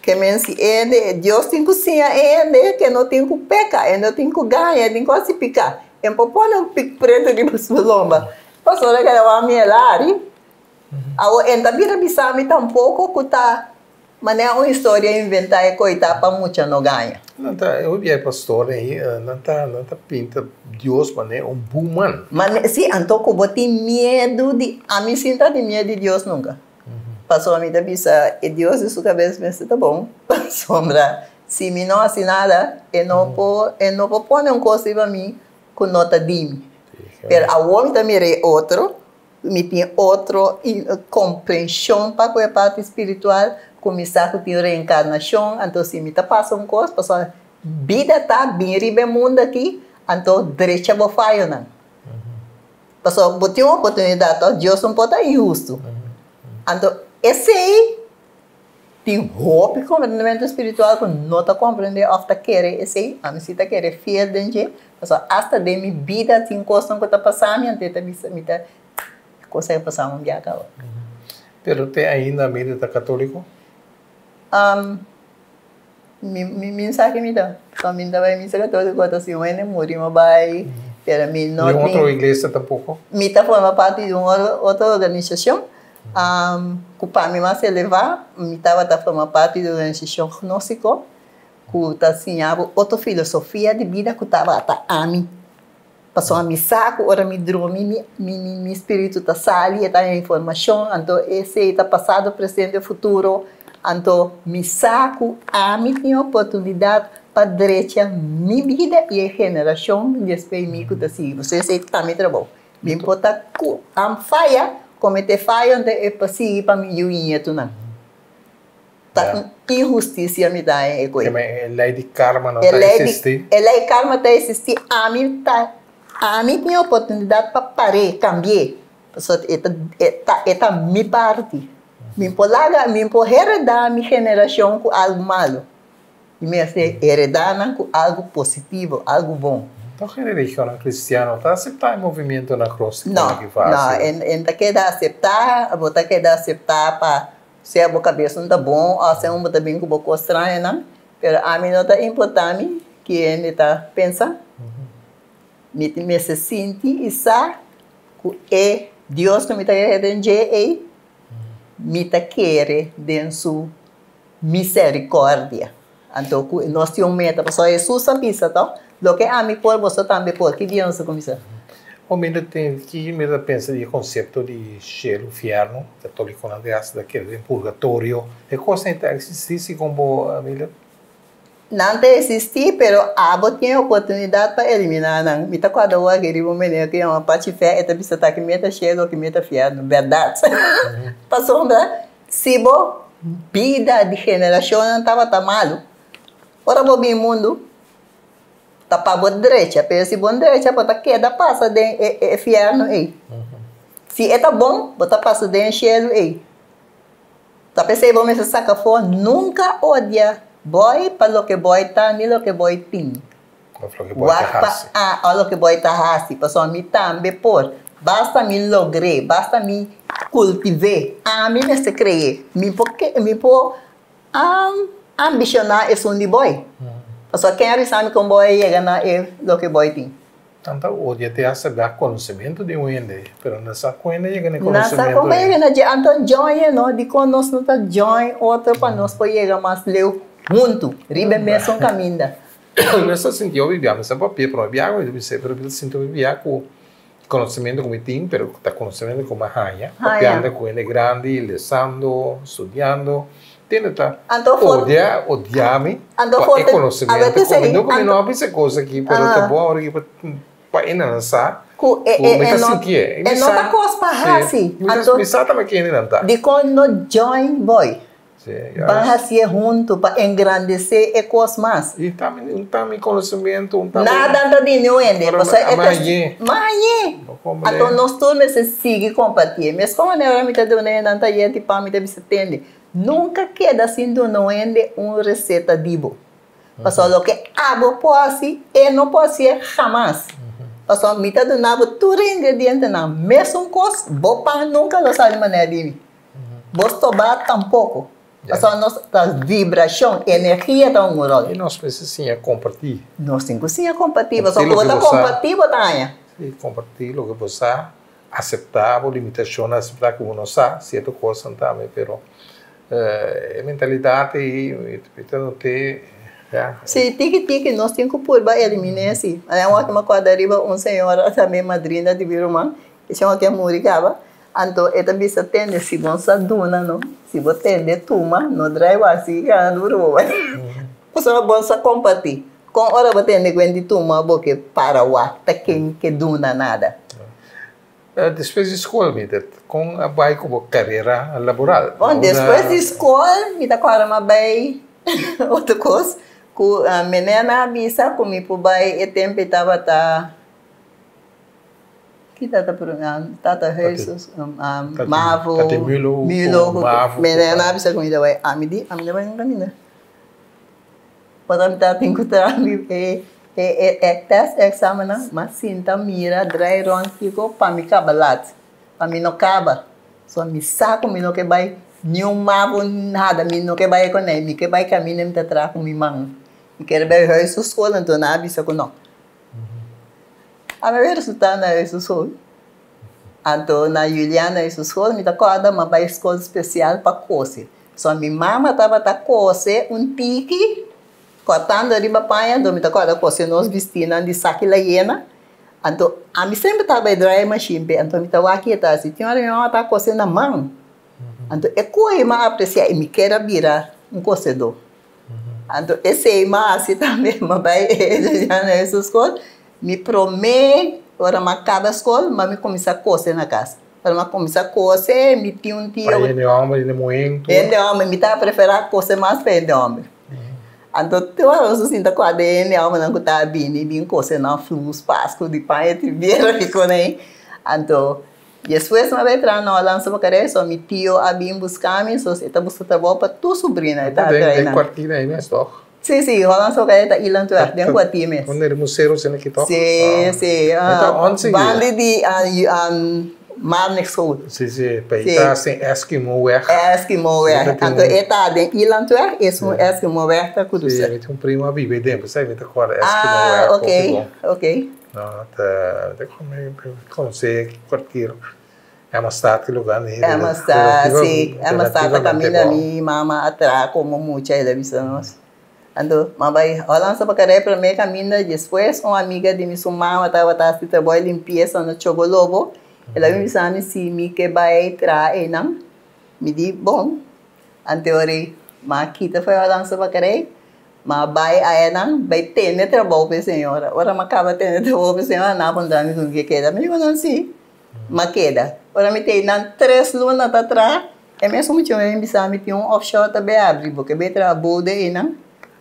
Ke men si hende, Dios tin ku siña e hende ke no tin ku peka, e no tin ku gaña, e tin ku hasi piká. E por pone un pik pretu riba su lomba. Pasobra ke ta wak mi el ari. Awor e no ta bira bisa mi tampoko ku ta manera un historia inventá e koi ta pa mucha no gaña. Nan ta, hopi bia e pastor ei, nan ta, nan ta pinta Dios manera un buman. Mane, si, anto ku bo tin miedu di, ami sin ta tin miedu di Dios nunka. Pasobra mi ta bisa, e Dios di su kabes mester ta bon, pasobra si mi no hasi nada, e no por, e no por pone un kos riba mi ku no ta di mi. Pero awor mi ta mira e otro, mi tin otro komprenshon pa ku e parti spiritual, ku mi sa ku tin reenkarnashon, anto si mi ta pasa un kos, pasobra bida ta bin riba e mundu aki, anto drecha bo fayonan. Pasobra bo tin un oportunidat to, Dios no por ta inhustu. Anto esei tin hopi komprendementu spiritual ku no ta komprendé òf ta kere esei. Ami si ta kere fiel den dje, pasobra asta den mi bida tin kosnan ku ta pasa mi, anto e ta bisa mi ta kos ei a pasa mi un biaha kaba. Pero te ainda mi ta katóliko? Mi mi sa ki mi ta. So mi ta bai misa católico ta si un hende muri mi bai pero mi no tin. Ni un otro iglesia tampoco? Mi ta forma parti di un otro organisacion cu pa mi mas eleva mi tabata forma parti di un organisacion gnostico cu ta siña bo otro filosofia di bida cu tabata ami. Pasobra mi sa ku ora mi drumi mi mi mi spiritu ta sali e ta haña informashon anto esei ta pasado, presente, futuro anto mi sa ku ami tin oportunidat pa drecha mi bida i e generashon despues mi ku ta sigui pasobra esei ta mi trabou mi por ta ku a faya komete fayo anto e pa sigui pa mi yu i ñetunan. Ta un inhustisia mi ta haña e koe. E lei di karma no ta eksistí? E lei karma ta eksistí. Ami ta, ami tin oportunidat pa par'é, kambi'é. Pasobra e ta, e ta, e ta mi parti. Mi por laga, mi por heredá mi generashon ku algu malu. Mi mester heredá nan ku algu positivo, algu bon. Tòg e religionnan kristiano ta aseptá e movimientonan gnóstiko No, no, e no ta keda aseptá, bo ta keda aseptá pa Sea bo kabes no ta bon òf sea bo ta bin ku bo kos strañonan, pero ami no ta importá mi ki hende ta pensa. Mi tin mester sinti i sa ku e Dios ku mi ta kere den dje ei, mi ta kere den su miserikòrdia. Anto ku nos tin un meta, pasobra Hesus a bisa to, Loke ami por, boso tambe por. Ki dia nos a kuminsá? Bo mi ta tin ki mi ta pensa di e konsepto di shelu, fièrnu, katólikonan ta hasta ta kere den purgatorio. E kosnan ei ta eksistí segun bo, Mildred? Nan ta eksistí, pero abo tin e oportunidat pa eliminá nan. Mi ta kòrda wak riba un meneer ku yama Pachi Fè, e ta bisa ta ki mi ta shelu o ki mi ta fièrnu. Bèrdat. Pasobra Si bo bida di generashonnan tabata malu, ora bo bin mundu, ta pa bo drecha, pero si bo drecha bo ta keda pasa den e fièrnu ei. Si e ta bon, bo ta pasa den e shelu ei. Ta p'esei bo mester saka afó, nunka odia bòi pa loke bòi ta ni loke bòi tin. Of loke bòi ta hasi. Wak pa loke bòi ta hasi, pasobra mi tambe por. Basta mi logr'é, basta mi kultiv'é. Ami mester kre'é. Mi por ke, mi por ambishoná esun di bòi. Pasobra ken a bisa mi kon bòi a yega na e loke bòi tin? Tanta odia te hasta da konosementu di un hende, pero no sa kon hende yega na e konosementu. No sa kon yega na dje. Anto join e no, dikon nos no ta join otro pa nos por yega mas leu? Huntu, riba e mesun kaminda. Mi sa sinti hopi bia, mi sa papia prome bia ku mi ta bisa, pero mi ta sinti hopi bia ku konosementu ku mi tin, pero ta konosementu ku mi a haña, papiando ku hende grandi, lesando, studiando, tende ta odia, odia mi pa e konosementu ku mi, no ku mi no a bisa e kos aki, pero ta bon awor aki pa e nan sa ku mi ta sintié. E no ta kos pa hasi. Mi sa tambe kende nan ta. Dikon no join boy? Ban hasié huntu pa engrandesé e kos mas. I ta mi, un ta mi konosementu, un ta mi. Nada ta di niun hende, pasobra e ta. Mañé. Mañé! Anto nos tur mester sigui kompartié. Meskos manera mi ta duna e nan tayer di pan, mi ta bisa tende, nunka keda sin duna un hende un reseta di bo. Pasobra loke abo por hasi, e no por hasié hamas. Pasobra mi ta duna bo tur e ingredientenan, mesun kos, bo pan nunka lo sali manera di mi. Bo stobá tampoko. Pasobra nos ta vibrashon, energia ta un ròl. I nos mester siña kompartí. Nos tin ku siña kompartí, pasobra ku bo ta kompartí bo ta haña. Sí, kompartí loke bo sa, aseptá bo limitashonnan, aseptá ku bo no sa sierto kosnan tambe, pero e mentalidat ei mi ta not'é ya. Sí, tiki tiki nos tin ku purba eliminé esei. Aña wak mi a kòrda riba un señora tambe madrina di mi ruman, e señora ke a muri kaba. Anto e ta bisa tende si bo sa duna no, si bo tende tuma no drai wak si gana duru bo bai. Pasobra bo sa kompartí. Kon ora bo tende ku hende tuma bo ke para wak ta ken ke duna nada. Despues di skol mi ta kon a bai ku bo karera laboral? Bon despues di skol mi ta kòrda mi a bai otro kos ku menena a bisa ku mi por bai e tempu e tabata. Ki tata tata Hesus Mavo Milo Mene na bisa ku mi ta bai ami di ami ta bai un kaminda pasobra mi tabatin ku traha mi e e test examennan mi a sinta mira drai rond kiko pa mi kaba lat pa mi no kaba so mi sa ku mi no ke bai niun mavo nada mi no ke bai konei mi ke bai kaminda mi ta traha ku mi man mi kere bai huischool anto nan a bisa ku no. A mi a resultá na esun skol. Anto na Juliana esun skol mi ta kòrda mi a bai skol spesial pa kose. So mi mama tabata kose un tiki kòrtando riba paña anto mi ta kòrda kose nos bistinan di saki layena. Anto ami semper tabata bai drai e mashin p'e anto mi ta wak e ta hasi. Tin ora mi mama ta kose na man. Anto e koe mi a apresiá i mi ker a bira un kosedó. Anto esei m'a hasi tambe, m'a bai na esun skol. Mi promé ora m'a kaba skol, m'a mi kuminsá kose na kas. Ora m'a kuminsá kose, mi tin un tio. Pa hende hòmber, hende muhé tur? Hende hòmber, mi ta preferá kose mas pa hende hòmber. Anto tur ora nos a sinta ku e hende hòmbernan ku ta bini bin kose nan flus, pasku di paña tribiera kiko nan. Anto Despues mi a bai traha na Hollandse Bakkerij, so mi tio a bin buska mi, so e ta buska trabou pa tur subrina, e ta trae Den nan. kwartier ei mes toch? Si, si, Hollandse Bakkerij ta Eilandweg, den kwartier mes. Unda e museo sina aki toch? Si, si, E ta once banda di Marnixschool. Si, si, pa e ta sin Eskimoweg. Eskimoweg, anto e ta den Eilandweg, esun Eskimoweg ta krusa. Si, mi tin un primo a biba ei den, p'esei mi ta kòrda Eskimoweg. Ah, ok, ok. No, ta ta conoce cualkier Emmastad ki lugar ni Emmastad, si. Emmastad ta caminda mi mama a traha como mucha el a bisa nos. Anto m'a bay Hollandse Bakkerij prome caminda despues un amiga di mi su mama tabata haci trabou di limpieza na Chobolobo el a bin bisa mi si mi ke bay traha eynan. Mi di bon. Anteori m'a kita for Hollandse Bakkerij. M'a bai ayanan bai tene trabou pa e señora. Ora m'a kaba tene trabou pa e señora, nan a puntra mi ku mi ke keda. Mi di ku nan si. M'a keda. Ora mi tei nan tres luna ta traha, e mesun muchacho a bin bisa mi tin un offshore ta bai abri, bo ke bai traha bode einan?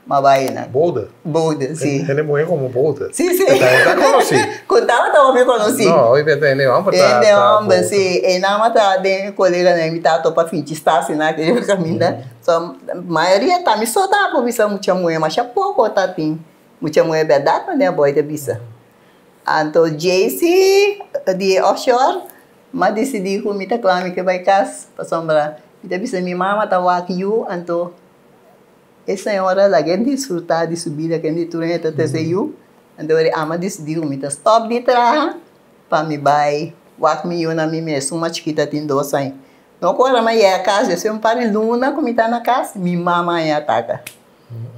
M'a bai einan. Bode? Bode, si. Hende muhé komo bode? Si, si. Ta konosí? Ku tabata hopi konosí. No, hopi ta hende hòmber ta Hende hòmber, si. Einan m'a traha den e koleganan mi ta topa finchi stasi na aquel kaminda. So, mayoria ta mi so ta por bisa mucha muhé, masha poko ta tin mucha muhé bèrdat manera boy ta bisa. Anto JC di e offshore m'a disidí ku mi ta kla mi ke bai kas pasobra mi ta bisa mi mama ta wak yu anto e señora laga e disfrutá di su bida kende tur hende ta trese yu anto wor ama disidí ku mi ta stòp di traha pa mi bai wak mi yunan mi mes un mas chikita tin dos aña. No ku ora mi a yega kas, despues un par di luna ku mi ta na kas, mi mama a haña ataka.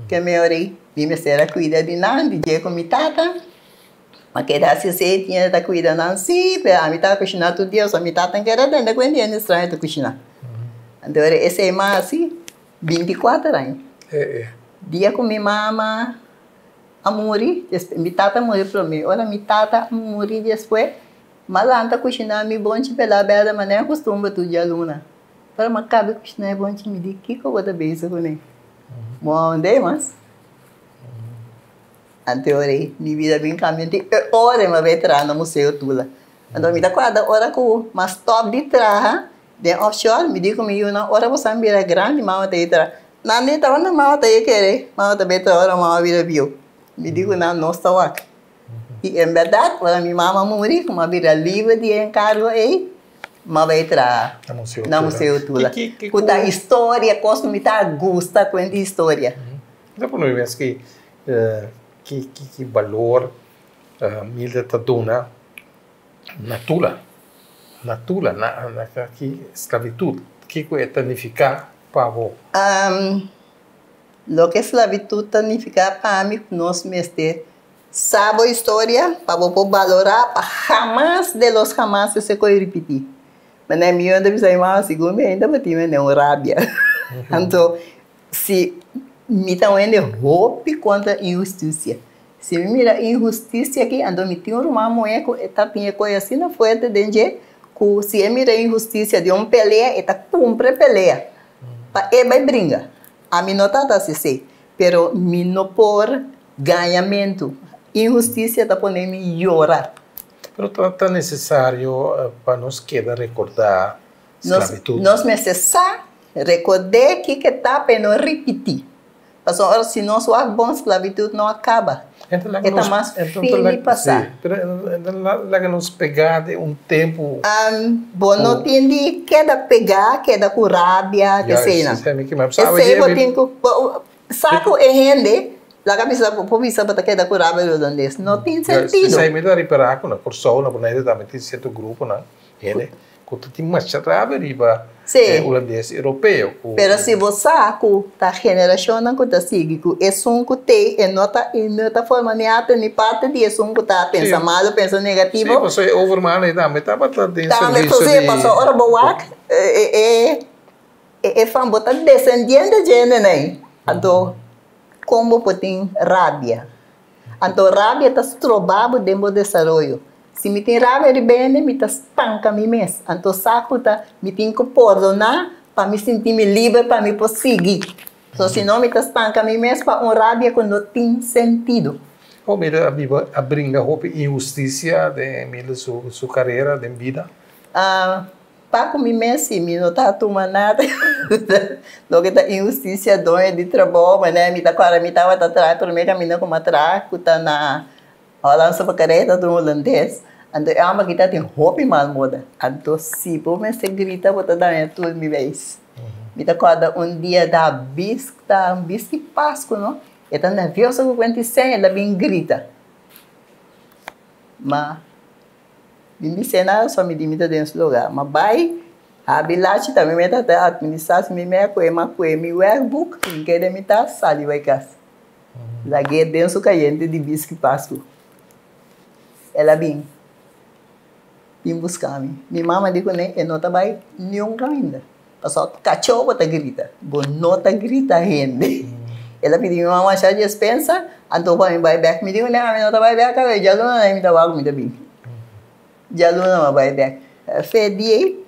Ke mi ora ei, mi mester a kuida di nan, di dje ku mi tata. Ma keda hasi esei, tin ta kuida nan sí, pero ami tabata kushiná tur dia, pasobra mi tata no kere atende ku hende straño ta kushiná. Anto ora esei mas hasi 24 aña. Dia ku mi mama a muri, mi tata a muri promé, ora mi tata a muri despues, m'a lanta kushiná mi bonchi pelá bèrdè manera kustumber tur djaluna. Ora m'a kaba kushiná e bonchi mi di, Kiko bo ta bezig kuné? Bo a hond'é mas? Anto ora ei mi bida bin kambia di e ora mi a bai traha na Museo Tula. Anto mi ta kuadra ora ku m'a stòp di traha den offshore, mi di ku mi yunan, ora boso a bira grandi mama ta ei traha. Nan di tabata mama ta ei kere, mama ta bai traha ora mama bira bieu. Mi di ku nan, nos ta wak. I en bèrdat ora mi mama muri ku m'a bira liber di e enkargo ei, m'a bai traha na Museo Tula. Ku ta historia, kos ku mi ta gusta kuenta historia. Ta pone mi mes ki ki balor Milda ta duna na Tula, na Tula, na ki sklabitut, kiko e ta nifiká pa bo? Loke sklabitut ta nifiká pa mi, nos mester sa bo historia pa bo por balorá pa hamas de los hamas esei kos ripití. Manera mi yonda bisa mi mama, segun mi ainda bo tin mende un rabia. Anto Si mi ta un hende hopi kontra inhustisia. Si mi mira inhustisia aki, anto mi tin un ruman muhé ku e ta tin e kos asina fuerte den dje, ku si e mira inhustisia di un pelea, e ta kumpra e pelea pa e bai bringa. Ami no ta ta hasi esei, pero mi no por gañamentu. Inhustisia ta pone mi yora. Pero ta nesesario pa nos keda rekordá sklabitut. Nos mester sa Rekord'é kiko ta pa e no ripití. Pasobra ora si nos wak bon sklabitut no a kaba. E ta mas fini pasá. Pero e ta laga nos pegá den un tempu. Bo no tin di keda pegá, keda ku rabia, keseinan. Esei bo tin ku sa ku e hende laga bisa bo por bisa bo ta keda ku rabia di holandes. No tin sentido. Esei mi ta ripará ku na Kòrsou, na Boneiru tambe tin sierto gruponan hende Ku ta tin masha rabia riba e hulandes europeo ku. Pero si bo sa ku ta generashonnan ku ta sigui ku esun ku t'ei e no ta e no ta forma ni arte ni parte di esun ku ta pensa malo, pensa negativo. Si, pasobra e overman ei tambe tabata den servicio di. Tambe, pasobra ora bo wak e e e fan bo ta desendiente dje hendenan ei, anto kon bo por tin rabia? Anto rabia ta stroba bo den bo desaroyo. Si mi tin rabia riba hende, mi ta stanka mi mes. Anto sa ku ta mi tin ku pordoná pa mi sinti mi liber pa mi por sigui. So si no mi ta stanka mi mes pa un rabia ku no tin sentido. Ho Mildred a biba a bringa hopi inhustisia den Mildred su karera den bida? Pa ku mi mes si mi no ta tuma nada loke ta inhustisia doño di trabou manera mi ta kòrda mi tabata traha promé kaminda ku mi a traha ku ta na Hollandse Bakkerij ta un holandes anto e hòmber aki tabatin hopi mal moda anto si bo mester grita bo ta daña tur mi beis mi ta kòrda un dia da bisk ta un bisk di pasku no e ta nervioso ku kuenta i seña el a bin grita ma. Mi bis'é nada so mi di mi ta den su lugar. Ma bai habi lachi tambe mi ta ta administra si mi mea kue ma kue mi werkboek mi keda mi tas sali bai kas. Lag'é den su kayente di biski pasku. El a bin bin buska mi. Mi mama di kuné e no ta bai niun kaminda. Pasobra kachó bo ta grita, bo no ta grita hende. El a pidi mi mama asha despensa, anto pa mi bai bek. Mi di kuné, ami no ta bai bek awe, djaluna na mi ta wak mi ta bin. Djaluna mi a bai bek. Fe di ei,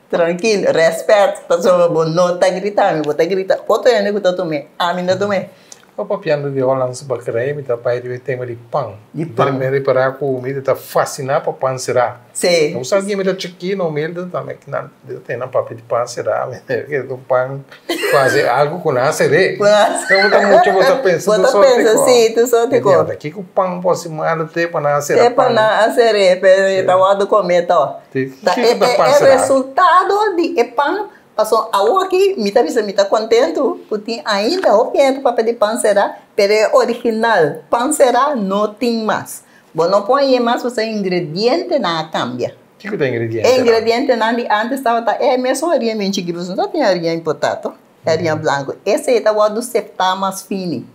trankil, rèspèt, pasobra bo no ta grita mi, bo ta grita otro hende ku ta tum'é, ami no ta tum'é. Bo papiando di Hollandse bakkerij, mi ta bai riba e tema di pan. Di pan. Mi repará ku mi ta fasiná pa pan será. Sí. Bo sa mi ta chikino, humilde tambe, kinan ta tene nan papia di pan será. Mi ta kere un pan ku hasi algu ku nan a ser'é. Ku nan a ser'é. Bo ta mucha bo ta pensa Bo ta pensa, sí, tur sorti kos. Mi di, kiko pan por hasi malu te pa nan a sera pan? Te pa nan a ser'é, pero e ta wòrdu komé tò. Kiko ta pan E será? resultado di e pan. Pasobra awor aki mi ta bisa mi ta kontentu ku tin ainda hopi hende papia di pan será, pero e original pan será no tin mas. Bo no por hañ'é mas pasobra e ingredientenan a kambia. Kiko ta e ingredientenan? E ingredientenan di ántes tabata e mesun haria mi chikí, pasobra no tabatin haria importá to. Hariña blanku. Esei ta wòrdu seftá mas fini.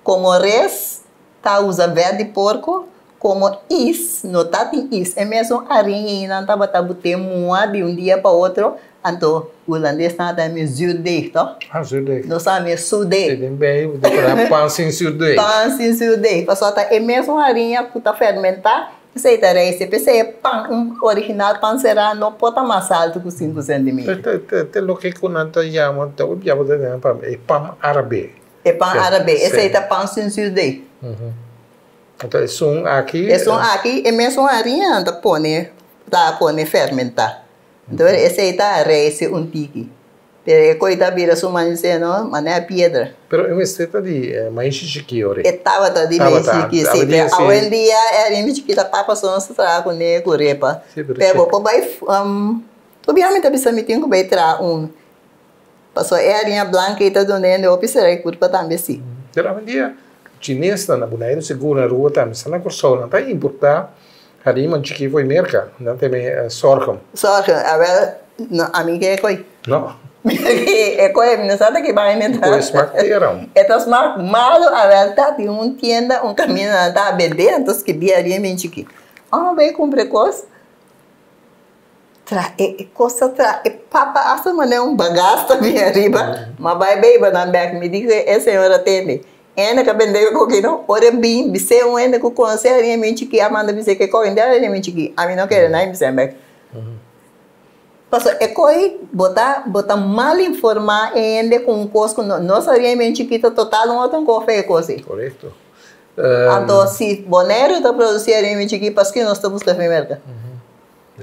Komo res ta usa vèt di porko, komo is no ta tin is. E mesun hariña ei nan tabata but'é mua di un dia pa otro, anto hulandesnan a ta yam'é zuurdeeg, tòg? Ah, zuurdeeg. Nos a yam'é zuurdeeg. Si, den bei bo ta kora pan sin zuurdeeg. Pan sin zuurdeeg, pasobra ta e mesun hariña ku ta fermentá, esei ta reise. P'esei e pan un original pan será no por ta mas altu ku sinku sentimeter. Ta loke ku nan ta yama, ta obiaba ta yama pa e pan árabe. E pan árabe, esei ta pan sin zuurdeeg. Anto esun aki. Esun aki e mesun hariña nan ta pone ta pone fermentá. Anto esei ta reise un tiki. Pero e koi ta bira su manisé no, manera piedra. Pero e mester ta di maishi chikí ori. E tabata di maishi chikí, si. Pero awendia e hariña chikí ta papa so nos ta traha kuné ku repa. Pero bo por bai, tobia mi ta bisa mi tin ku bai traha un. Pasobra e hariña blanca ei ta duna hende hopi sera e curpa tambe si. Pero awendia chinesnan na Boneiru sigur na Aruba tambe sa na Kòrsou nan ta importá hariña man chikí for di Merka nan ta yama sorghum. Sorghum awel no ami ke e koi. No. E koi mi no sa ta ki bai mi ta. E koi smak tera. E ta smak malu awel ta tin un tienda un kaminda nan ta bende anto skibí hariña bien chikí. Ora bai kumpra e kos. Tra e cos ta tra e papa hasta manera un bagas ta bin ariba, ma bai beba nan bek. Mi di cu e señora tende, hende ka bende e koki no, ora e bin bis'é un hende cu conoce haria mi chiki a manda bis'é ke koki no haria mi chiki, ami no kere nan bis'é bek. Pasobra e koki bo ta bo ta mal informa e hende cu un cos cu no nos haria mi chiki ta total un otro cos fe e cos ei. Corecto. Anto si Boneiru ta produci haria mi chiki paske nos ta busca fe Merca?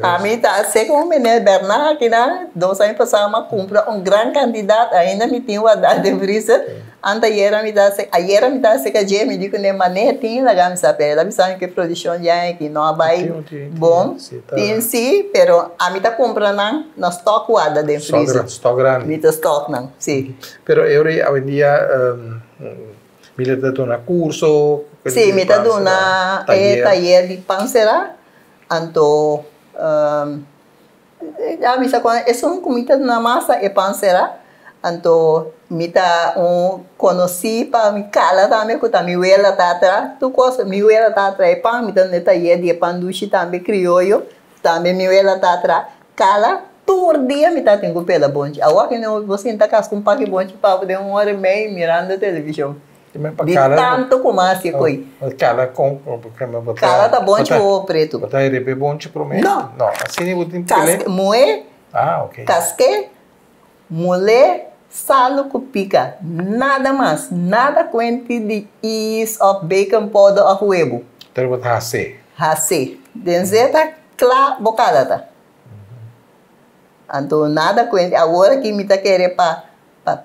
Ami ta seca un meneer Bernard akinan, dos aña pasá mi a cumpra un gran cantidad, ainda mi tin guardá den freezer, anteayer mi ta ayera mi ta seca dje, mi di cune maneer tin laga mi sa, pero el a bisa mi cu e produccion di aña aki no a bay bon, tin si, pero ami ta cumpra nan na stock guarda den freezer, Stock grandi. Mi ta stock nan, si. Pero e ora awendia mi ta duna curso? Si, mi ta duna e tayer di pan sera. Anto a bisa ku esun ku mi ta duna mas ta e pan sera. Anto mi ta un konosí pa mi kala tambe ku ta mi wela ta atra tur kos. Mi wela ta atra e pan, mi ta duna e tayer di e pan dushi tambe krioyo, tambe mi wela ta atra. Kala tur dia mi ta tin ku pela bonchi. Awor ki bo sinta kas ku un paki bonchi pa bo den un ora i mei mirando televishon. Di tanto ku mas e koi. Kala kon Kala ta bonchi wowo pretu. Bo ta rebe bonchi promé? No. No, asina bo tin pele? Muhé, Ah, ok. kaské, mulé, salu ku pika. Nada mas. Nada kuenti di is òf baking powder òf webu. Pero bo ta hasé. Hasé. Den zeta kla bo kala ta. Anto nada kuenti. Awor aki mi ta kere pa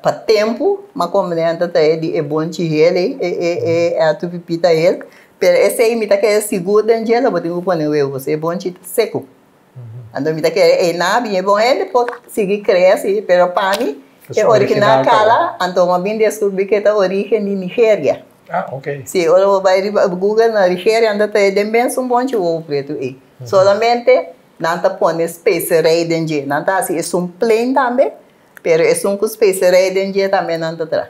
Pa tempu m'a komprende nan ta trae di e bonchi hel ei, e e e atu pipita hel, pero esei mi ta kere sigur den dje lo bo tin ku pone webu pasobra e bonchi ta seku. Anto mi ta kere einan a bini bon hende por sigui krea si, pero pa mi e original kala, anto m'a bin deskubri ke ta origen di Nigeria. Ah, ok. Si, ora bo bai riba Google na Nigeria nan ta trae den mes un bonchi wowo pretu ei. Solamente nan ta pone specerij den dje, nan ta hasi esun plain tambe. Pero esun ku specerij den dje tambe nan ta traha.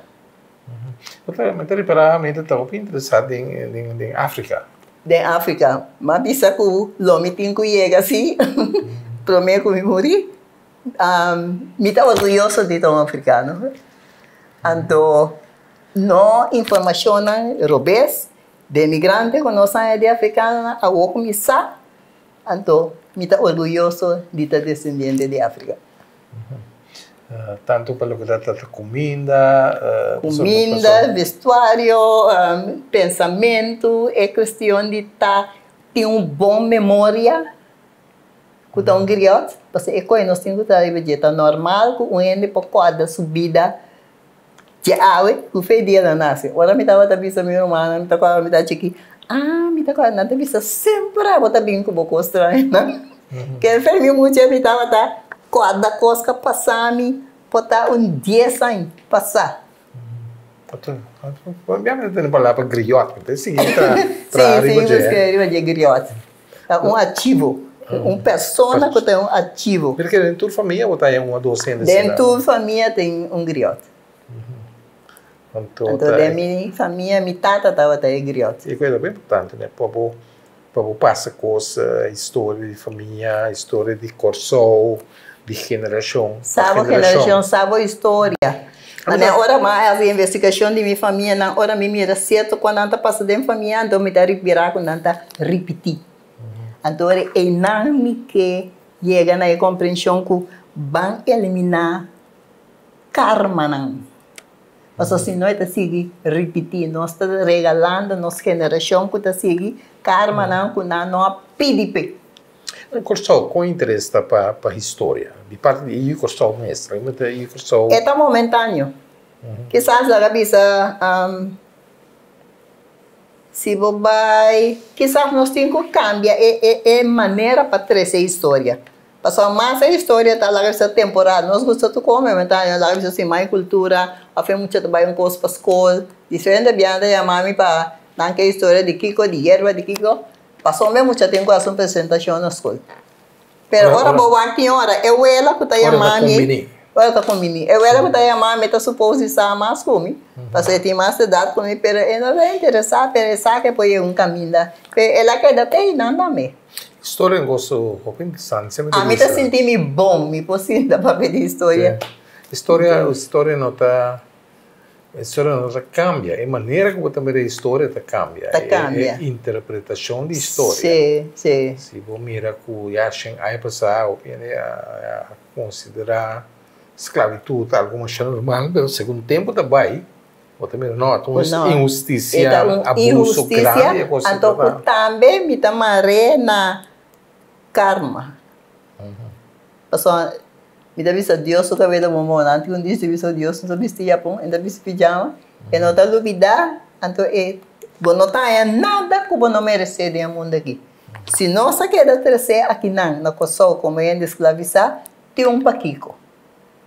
Mi ta ripará mi ta hopi interesá den Afrika. Den Afrika. M'a bisa ku lo mi tin ku yega si promé ku mi muri. Mi ta orguyoso di ta un afrikano. Anto no informashonnan robes denigrante ku nos haña di afrikanonan awor ku mi sa, anto mi ta orguyoso di ta desendiente di Afrika. Tantu pa loke ta trata kuminda. Kuminda, vestuario, pensamentu, e kuestion di ta tin un bon memoria ku ta un griot, pasobra e kos nos tin ku traha riba dje. Ta normal ku un hende por kòrda su bida dje awe ku fe dia el a nase. Ora mi tabata bisa mi rumannan, mi ta kòrda mi ta chikí, ah mi ta kòrda nan ta bisa semper abo ta bin ku bo kos strañonan. Kel fe mi mucha mi tabata kòrda kos ku a pasa mi por ta un dies aña pasá. Bia mi ta tende palabra griot, mi ta sigui traha riba dje. Sí, sí, busca riba dje griot. Ta un archivo, un persona ku ta un archivo. Pero ke den tur famia bo ta haña un o dos hende asina? Den tur famia tin un griot. Anto Anto den mi famia mi tata tabata e griot. E kos ta importante ne pa bo pa bo pasa kos historia di famia, historia di Kòrsou, di generashon pa Sa bo generashon, sa bo historia. Ane ora mi a hasi investigashon di mi famianan, ora mi mira sierto kon nan ta pasa den famia anto mi ta ripirá ku nan ta ripití. Anto ora einan mi ke yega na e komprenshon ku ban eliminá karmanan. Pasobra si no e ta sigui ripití. Nos ta regalando nos generashon ku ta sigui karmanan ku nan no a pidi p'e. Na Kòrsou, kon interes ta pa historia? Di parti di yu Kòrsou mes, realmente yu Kòrsou. E ta momentáneo. Kisas laga bisa si bo bai, kisas nos tin ku kambia e manera pa trese historia. Pasobra mas e historia ta laga bisa temporal. Nos gusta tur come, mi ta haña laga bisa sin mai cultura, of e mucha ta bai un cos pa scol. Diferente biaha ta yama mi pa nan ke historia di kico, di yerba di kico. Pasobra e mucha tin cu haci un presentacion na scol. Pero ora bo wak tin ora, e wela cu ta yama mi, ora ta cumbini. E wela cu ta yama mi ta suppose di sa mas cu mi, pasobra e tin mas edad cu mi, pero e no ta interesa, pero e sa cu e por yega un caminda. Pero el a keda te einan tambe. Historia un goso hopi interesante. Semper ta Ami ta bisa. sinti mi bon, mi por sinta papia di historia. Sí. Historia, historia no ta, historia no ta cambia. E manera cu bo ta mira historia ta cambia. Ta cambia. E interpretacion di historia. Sí, sí. Si bo mira cu ya shen aña pasa hopi hende a considera sclavitud algo masha normal, pero segun tempo ta bay, Bo ta mira, no, ta un inhustisia, abuso grandi e kos Anto ku tambe mi ta mar'é na karma. Pasobra mi ta bisa Dios su kabes ta bon bon. Antes ku un dia mi bisa Dios no ta bisti yapon, e ta bisti pijama. E no ta lubidá, anto e bo no ta haña nada ku bo no meresé den e mundu aki. Si nos a keda tresé akinan na Kòrsou komo hende sklavisá, tin un pakiko.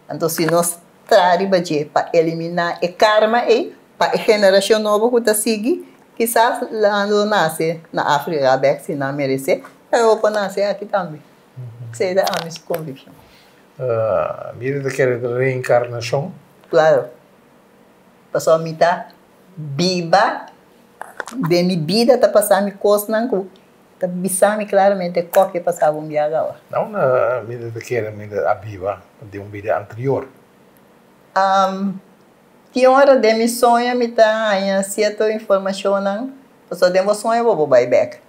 Anto si nos traha riba dje pa eliminá e karma ei pa e generashon nobo ku ta sigui, kisas nan lo nase na Afrika bèk si nan meresé, pero bo por nase aki tambe. Esei ta ami su konvikshon. Mira ta kere ta reinkarnashon? Klaro. Pasobra mi ta biba den mi bida ta pasa mi kosnan ku Ta bisa mi claramente koke ke pasa bo un biaha awa. Na unda mi ta kere mi a biba den un bida anterior? Tin ora den mi soño mi ta haña cierto informacionnan, pasobra den bo soño bo por bai bek.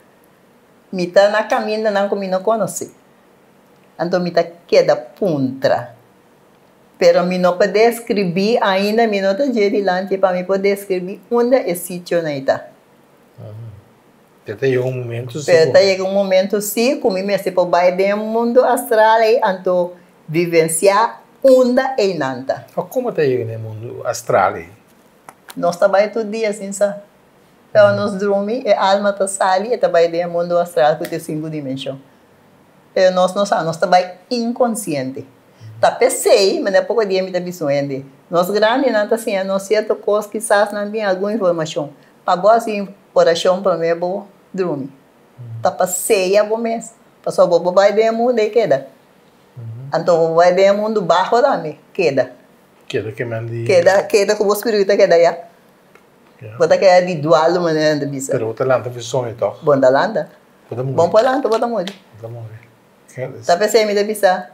Mi ta na camindanan cu mi no conoce, anto mi ta keda puntra. Pero mi no por describi ainda, mi no ta dje dilanti pa mi por describi unda e sitionan ei ta. Te ta yega un momento si Pero ku. ta yega un momento si ku mi mester por bai den e mundo astral ei anto vivenciá unda einan ta. Ma komo ta yega den e mundo astral ei? Nos ta bai tur dia sin sa. Pero nos drumi e alma ta sali e ta bai den e mundo astral ku ta e sinku dimenshon. Pero nos no sa, nos ta bai inkonsiente. Ta p'esei, manera poko dia mi ta bisa un hende, nos grandinan ta siña nos sierto kos kisas nan tin algun informashon. Pa bo hasi orashon promé bo drumi. Ta pa seya bo mes, pasobra bo por bai den e mundu ei keda. Anto bo por bai den e mundu baho tambe, keda. Keda ke men di. Keda, keda ku bo spiritu ta keda ya. Bo ta keda di dualu manera nan ta bisa. Pero bo ta lanta for soño tòg? Bo no ta lanta. Bo ta muri. Bo no por lanta, bo ta muri. Bo ta muri. Ta p'esei mi ta bisa,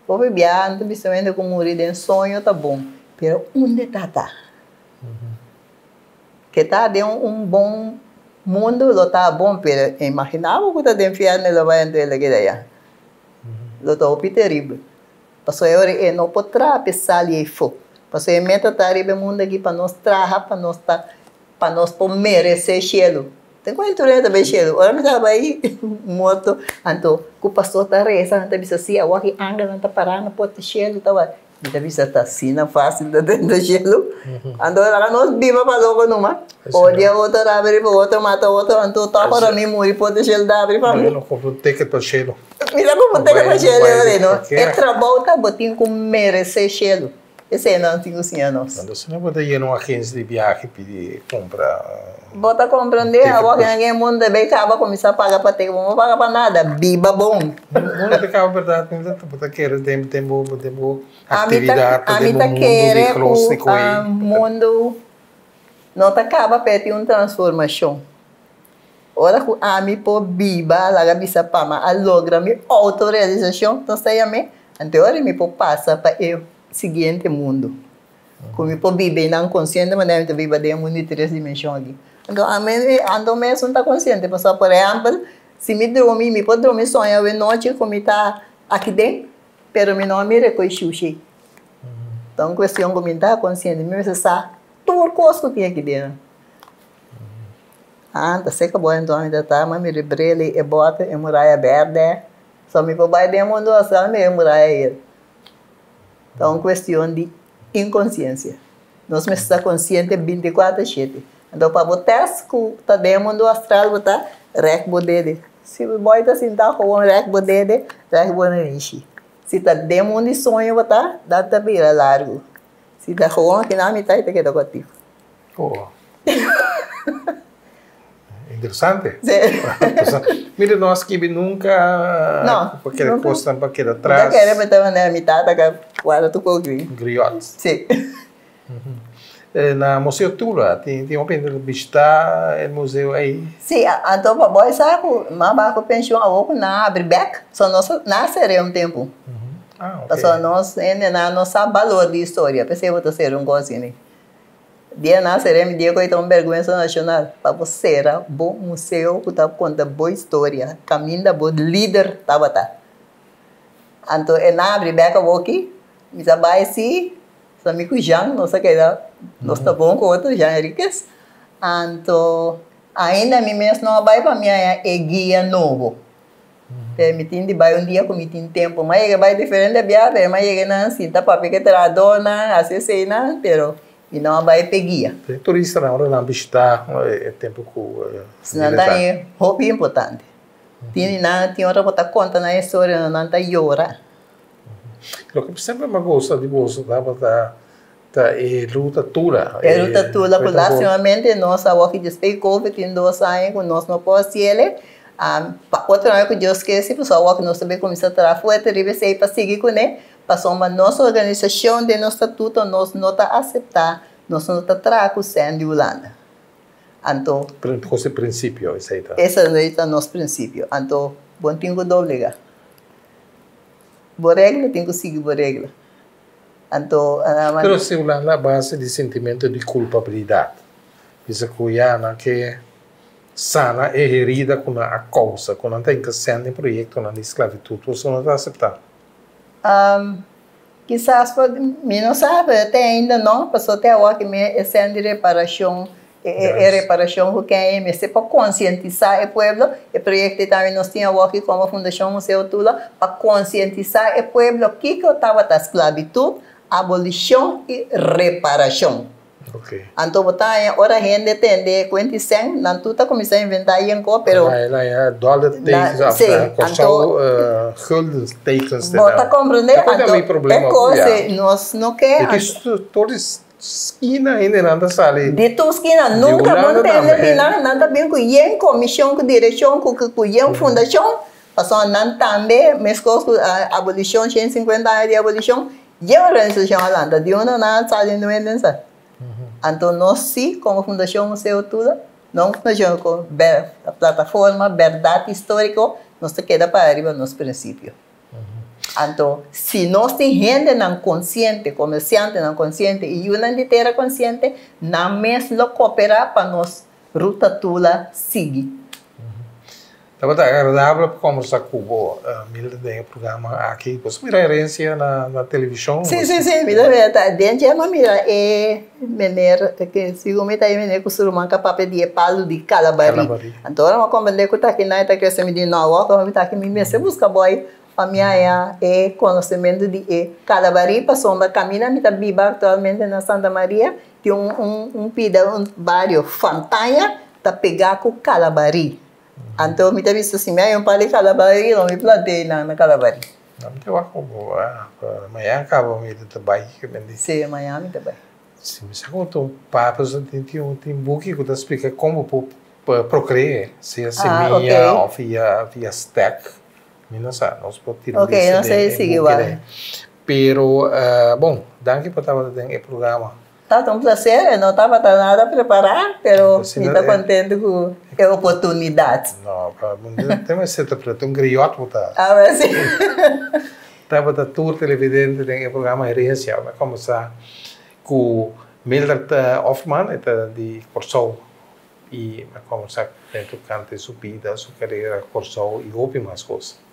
hopi biaha nan ta bisa hende ku muri den soño ta bon, pero unda ta ta? Ke ta den un bon mundu lo ta bon, pero imagina bo ku ta den fièrnu lo bai anto el a keda ya. Lo ta hopi teribel. Pasobra e ora e no por traha pa e sali eifó. Pasobra e meta ta riba e mundu aki pa nos traha, pa nos ta, pa nos por meresé shelu. Ten ku tur hende ta bai shelu. Ora mi ta bai morto, anto ku pastor ta resa, nan ta bisa si awor ki angelnan ta pará na porta shelu ta wak. Mi ta bisa ta asina fácil ta drenta shelu. Anto laga nos biba pa loko numa. Odia otro, rabia riba otro, mata otro, anto tòg ora mi muri porta shelu ta abri pa mi. Mi no kumpra un ticket pa shelu. Mi ta kumpra un ticket pa shelu ora no. E trabou ta bo tin ku meresé shelu. Esei nan tin ku siña nos. Anto si no bo ta yena un agensia di biahe pidi kumpra. Bo ta komprendé awor ku nan mundu ta bay kaba kuminsá paga pa teken, bo no paga pa nada, biba bon. Mundu ta kaba bèrdat, mi ta bo ta kere den den bo den bo aktividat, Ami den bo ta mundu di kere ku gnóstiko ei. mundu. No ta kaba p'e tin un transformashon. Ora ku ami por biba laga bisa pa mi a logra mi outorealisashon, nos ta yam'é, anto e ora mi por pasa pa e siguiente mundu. Ku mi por biba einan konsiente manera mi ta biba den e mundu di tres dimenshon aki. Anto ami anto mes no ta konsiente pasobra por ehèmpel si mi drumi mi por drumi soña awe nochi ku mi ta aki den pero mi no a mira ku e shushi. Ta un kuestion ku mi no ta konsiente mi mester sa tur kos ku tin aki den. Ah, ta seka bo enton mi ta ta, ma mi ribreli e bote e muraya berde. So mi por bai den e mundu astral mira e muraya ayel. Ta un kuestion di inkonsiensia. Nos mester ta konsiente binti kuater shete. Anto pa bo tèst ku ta den e mundu astral bo ta rèk bo dede. Si bo bòi ta sinta gewoon rèk bo dede, rèk bo narishi. Si ta den mundu di soño bo ta, dat ta bira largu. Si ta gewoon akinan mi ta, i ta keda kòrtiku. Oh. Interesante. Sí. Mira, no a skibi nunca. No. Pa keda cosnan pa keda tras. Mi ta kere mi ta manera mi tata ka guarda tur cos gri. Griot. Sí. Na Museo Tula, tin tin hopi hende ta bishita e museo ei. Sí, anto pa bo e sa ku mas bako penshon awor ku nan a habri bek, so nos nan a sera un tempu. Ah, ok. Pasobra nos hendenan no sa balor di historia, p'esei bo ta sera un kos asina. Dia nan sera mi dia ku ei ta un bèrgwensa nashonal pa bo sera bo museo ku ta konta bo historia kaminda bo lider tabata. Anto e nan abri bek awoki, mi ta bai si, su ami ku Jean nos a keda, nos ta bon ku otro, Jean Henriquez. Anto ainda mi mes no a bai pa mi haña e guia nobo. Pero mi tin di bai un dia ku mi tin tempu. Mi a yega bai diferente bia, pero mi a yega nan sinta papia ku e trahadónan, hasi eseinan, pero mi no a bai p'e guia. E turistanan ora nan bishitá e tempu ku Nan ta e hopi importante. Tin di nan tin ora bo ta konta nan historia nan ta yora. Loke semper mi a gusta di boso tabata Ta e ruta Tula. E ruta Tula ku lastimamente nos awor ki despues di covid tin dos aña ku nos no por hasiel. Pa otro aña ku Dios ke si pasobra awor ki nos ta bin kuminsá traha fuerte riba esei pa sigui kuné pasobra nos organisashon den nos statuto nos no ta aseptá nos no ta traha ku sèn di Hulanda. Anto. Kos e prinsipio esei ta? Esei ta nos prinsipio. Anto bo tin ku doblegá bo regla tin ku sigui bo regla. Anto Pero si Hulanda a base di sentimento di culpabilidad, bisa cu ya nan ke sana e herida cu nan a causa, cu nan ta hinca cen den proyectonan di sclavitud, boso no ta acepta? Kisas por, mi no sa, pero te ainda no, pasobra te awor ki mi e cen di reparacion, e reparacion cu ken e mester pa concientisa e pueblo, e proyecto ei tambe nos tin awor aki como Fundacion Museo Tula, pa concientisa e pueblo kico tabata sclavitud, abolicion y reparacion. Anto bo ta haña ora hende tende e cuenta y cen, nan tur ta cuminsa inventa yen co, pero. Nan haña dollar tekens of Corsou gulden tekens. Bo ta comprende? Anto e cos ei nos no ke. Tur Skina hendenan ta sali. Di tur skina nunka bo ntende di nan, nan ta bin ku yen komishon ku direkshon ku ku yen fundashon, pasobra nan tambe meskos ku abolishon 150 aña di abolishon yen organisashon a lanta di unda nan a sali no hende sa. Anto nos si komo fundashon Museo Tula no un fundashon ku plataforma bèrdat históriko nos ta keda para riba nos prinsipio. Anto, si nos tin hendenan konsiente, komersiantenan konsiente i yunan di tera konsiente, nan mes lo koperá pa nos Ruta Tula sigui. Tabata agradabel pa kombersá ku bo, Milda, den e programa aki. Bo sa mira Herencia na televishon? Sí, sí, sí, mi ta mira. Ta den dje mi a mira e mener, segun mi ta e mener ku su ruman ka papia di e palu di Kalabarí. Anto ora mi a komprendé ku ta kinan e ta krese mi di no awor ku mi ta aki mi mester buska bòi pa mi haña e konosementu di e Kalabarí pasobra kaminda mi ta biba aktualmente na Santa Maria tin un un un pida un bario Fantaña ta pegá ku Kalabarí. Anto mi ta bisa si mi haña un par di Kalabarí lo mi plant'é einan na Kalabarí. No mi ta wak ku bo mañana kaba mi ta bai. Sí mañana mi ta bai. Si mi sa kon ta un papia tin tin un tin buki ku ta splika kon bo por prokre'é sea semia òf via via stek mi no sa nos por tira un bista den e buki dei pero bon danki pa tabata den e programa. Ta un plaser, no tabata nada prepará, pero mi ta kontentu ku e oportunidat. No, tin mester ta un griot bo ta. Ah, sí. Tabata tur televidente den e programa Herensia. Mi a kombersá ku Mildred Hoffman, e ta di Kòrsou. I mi a kombersá tokante su bida, su karera, Kòrsou i hopi mas kos.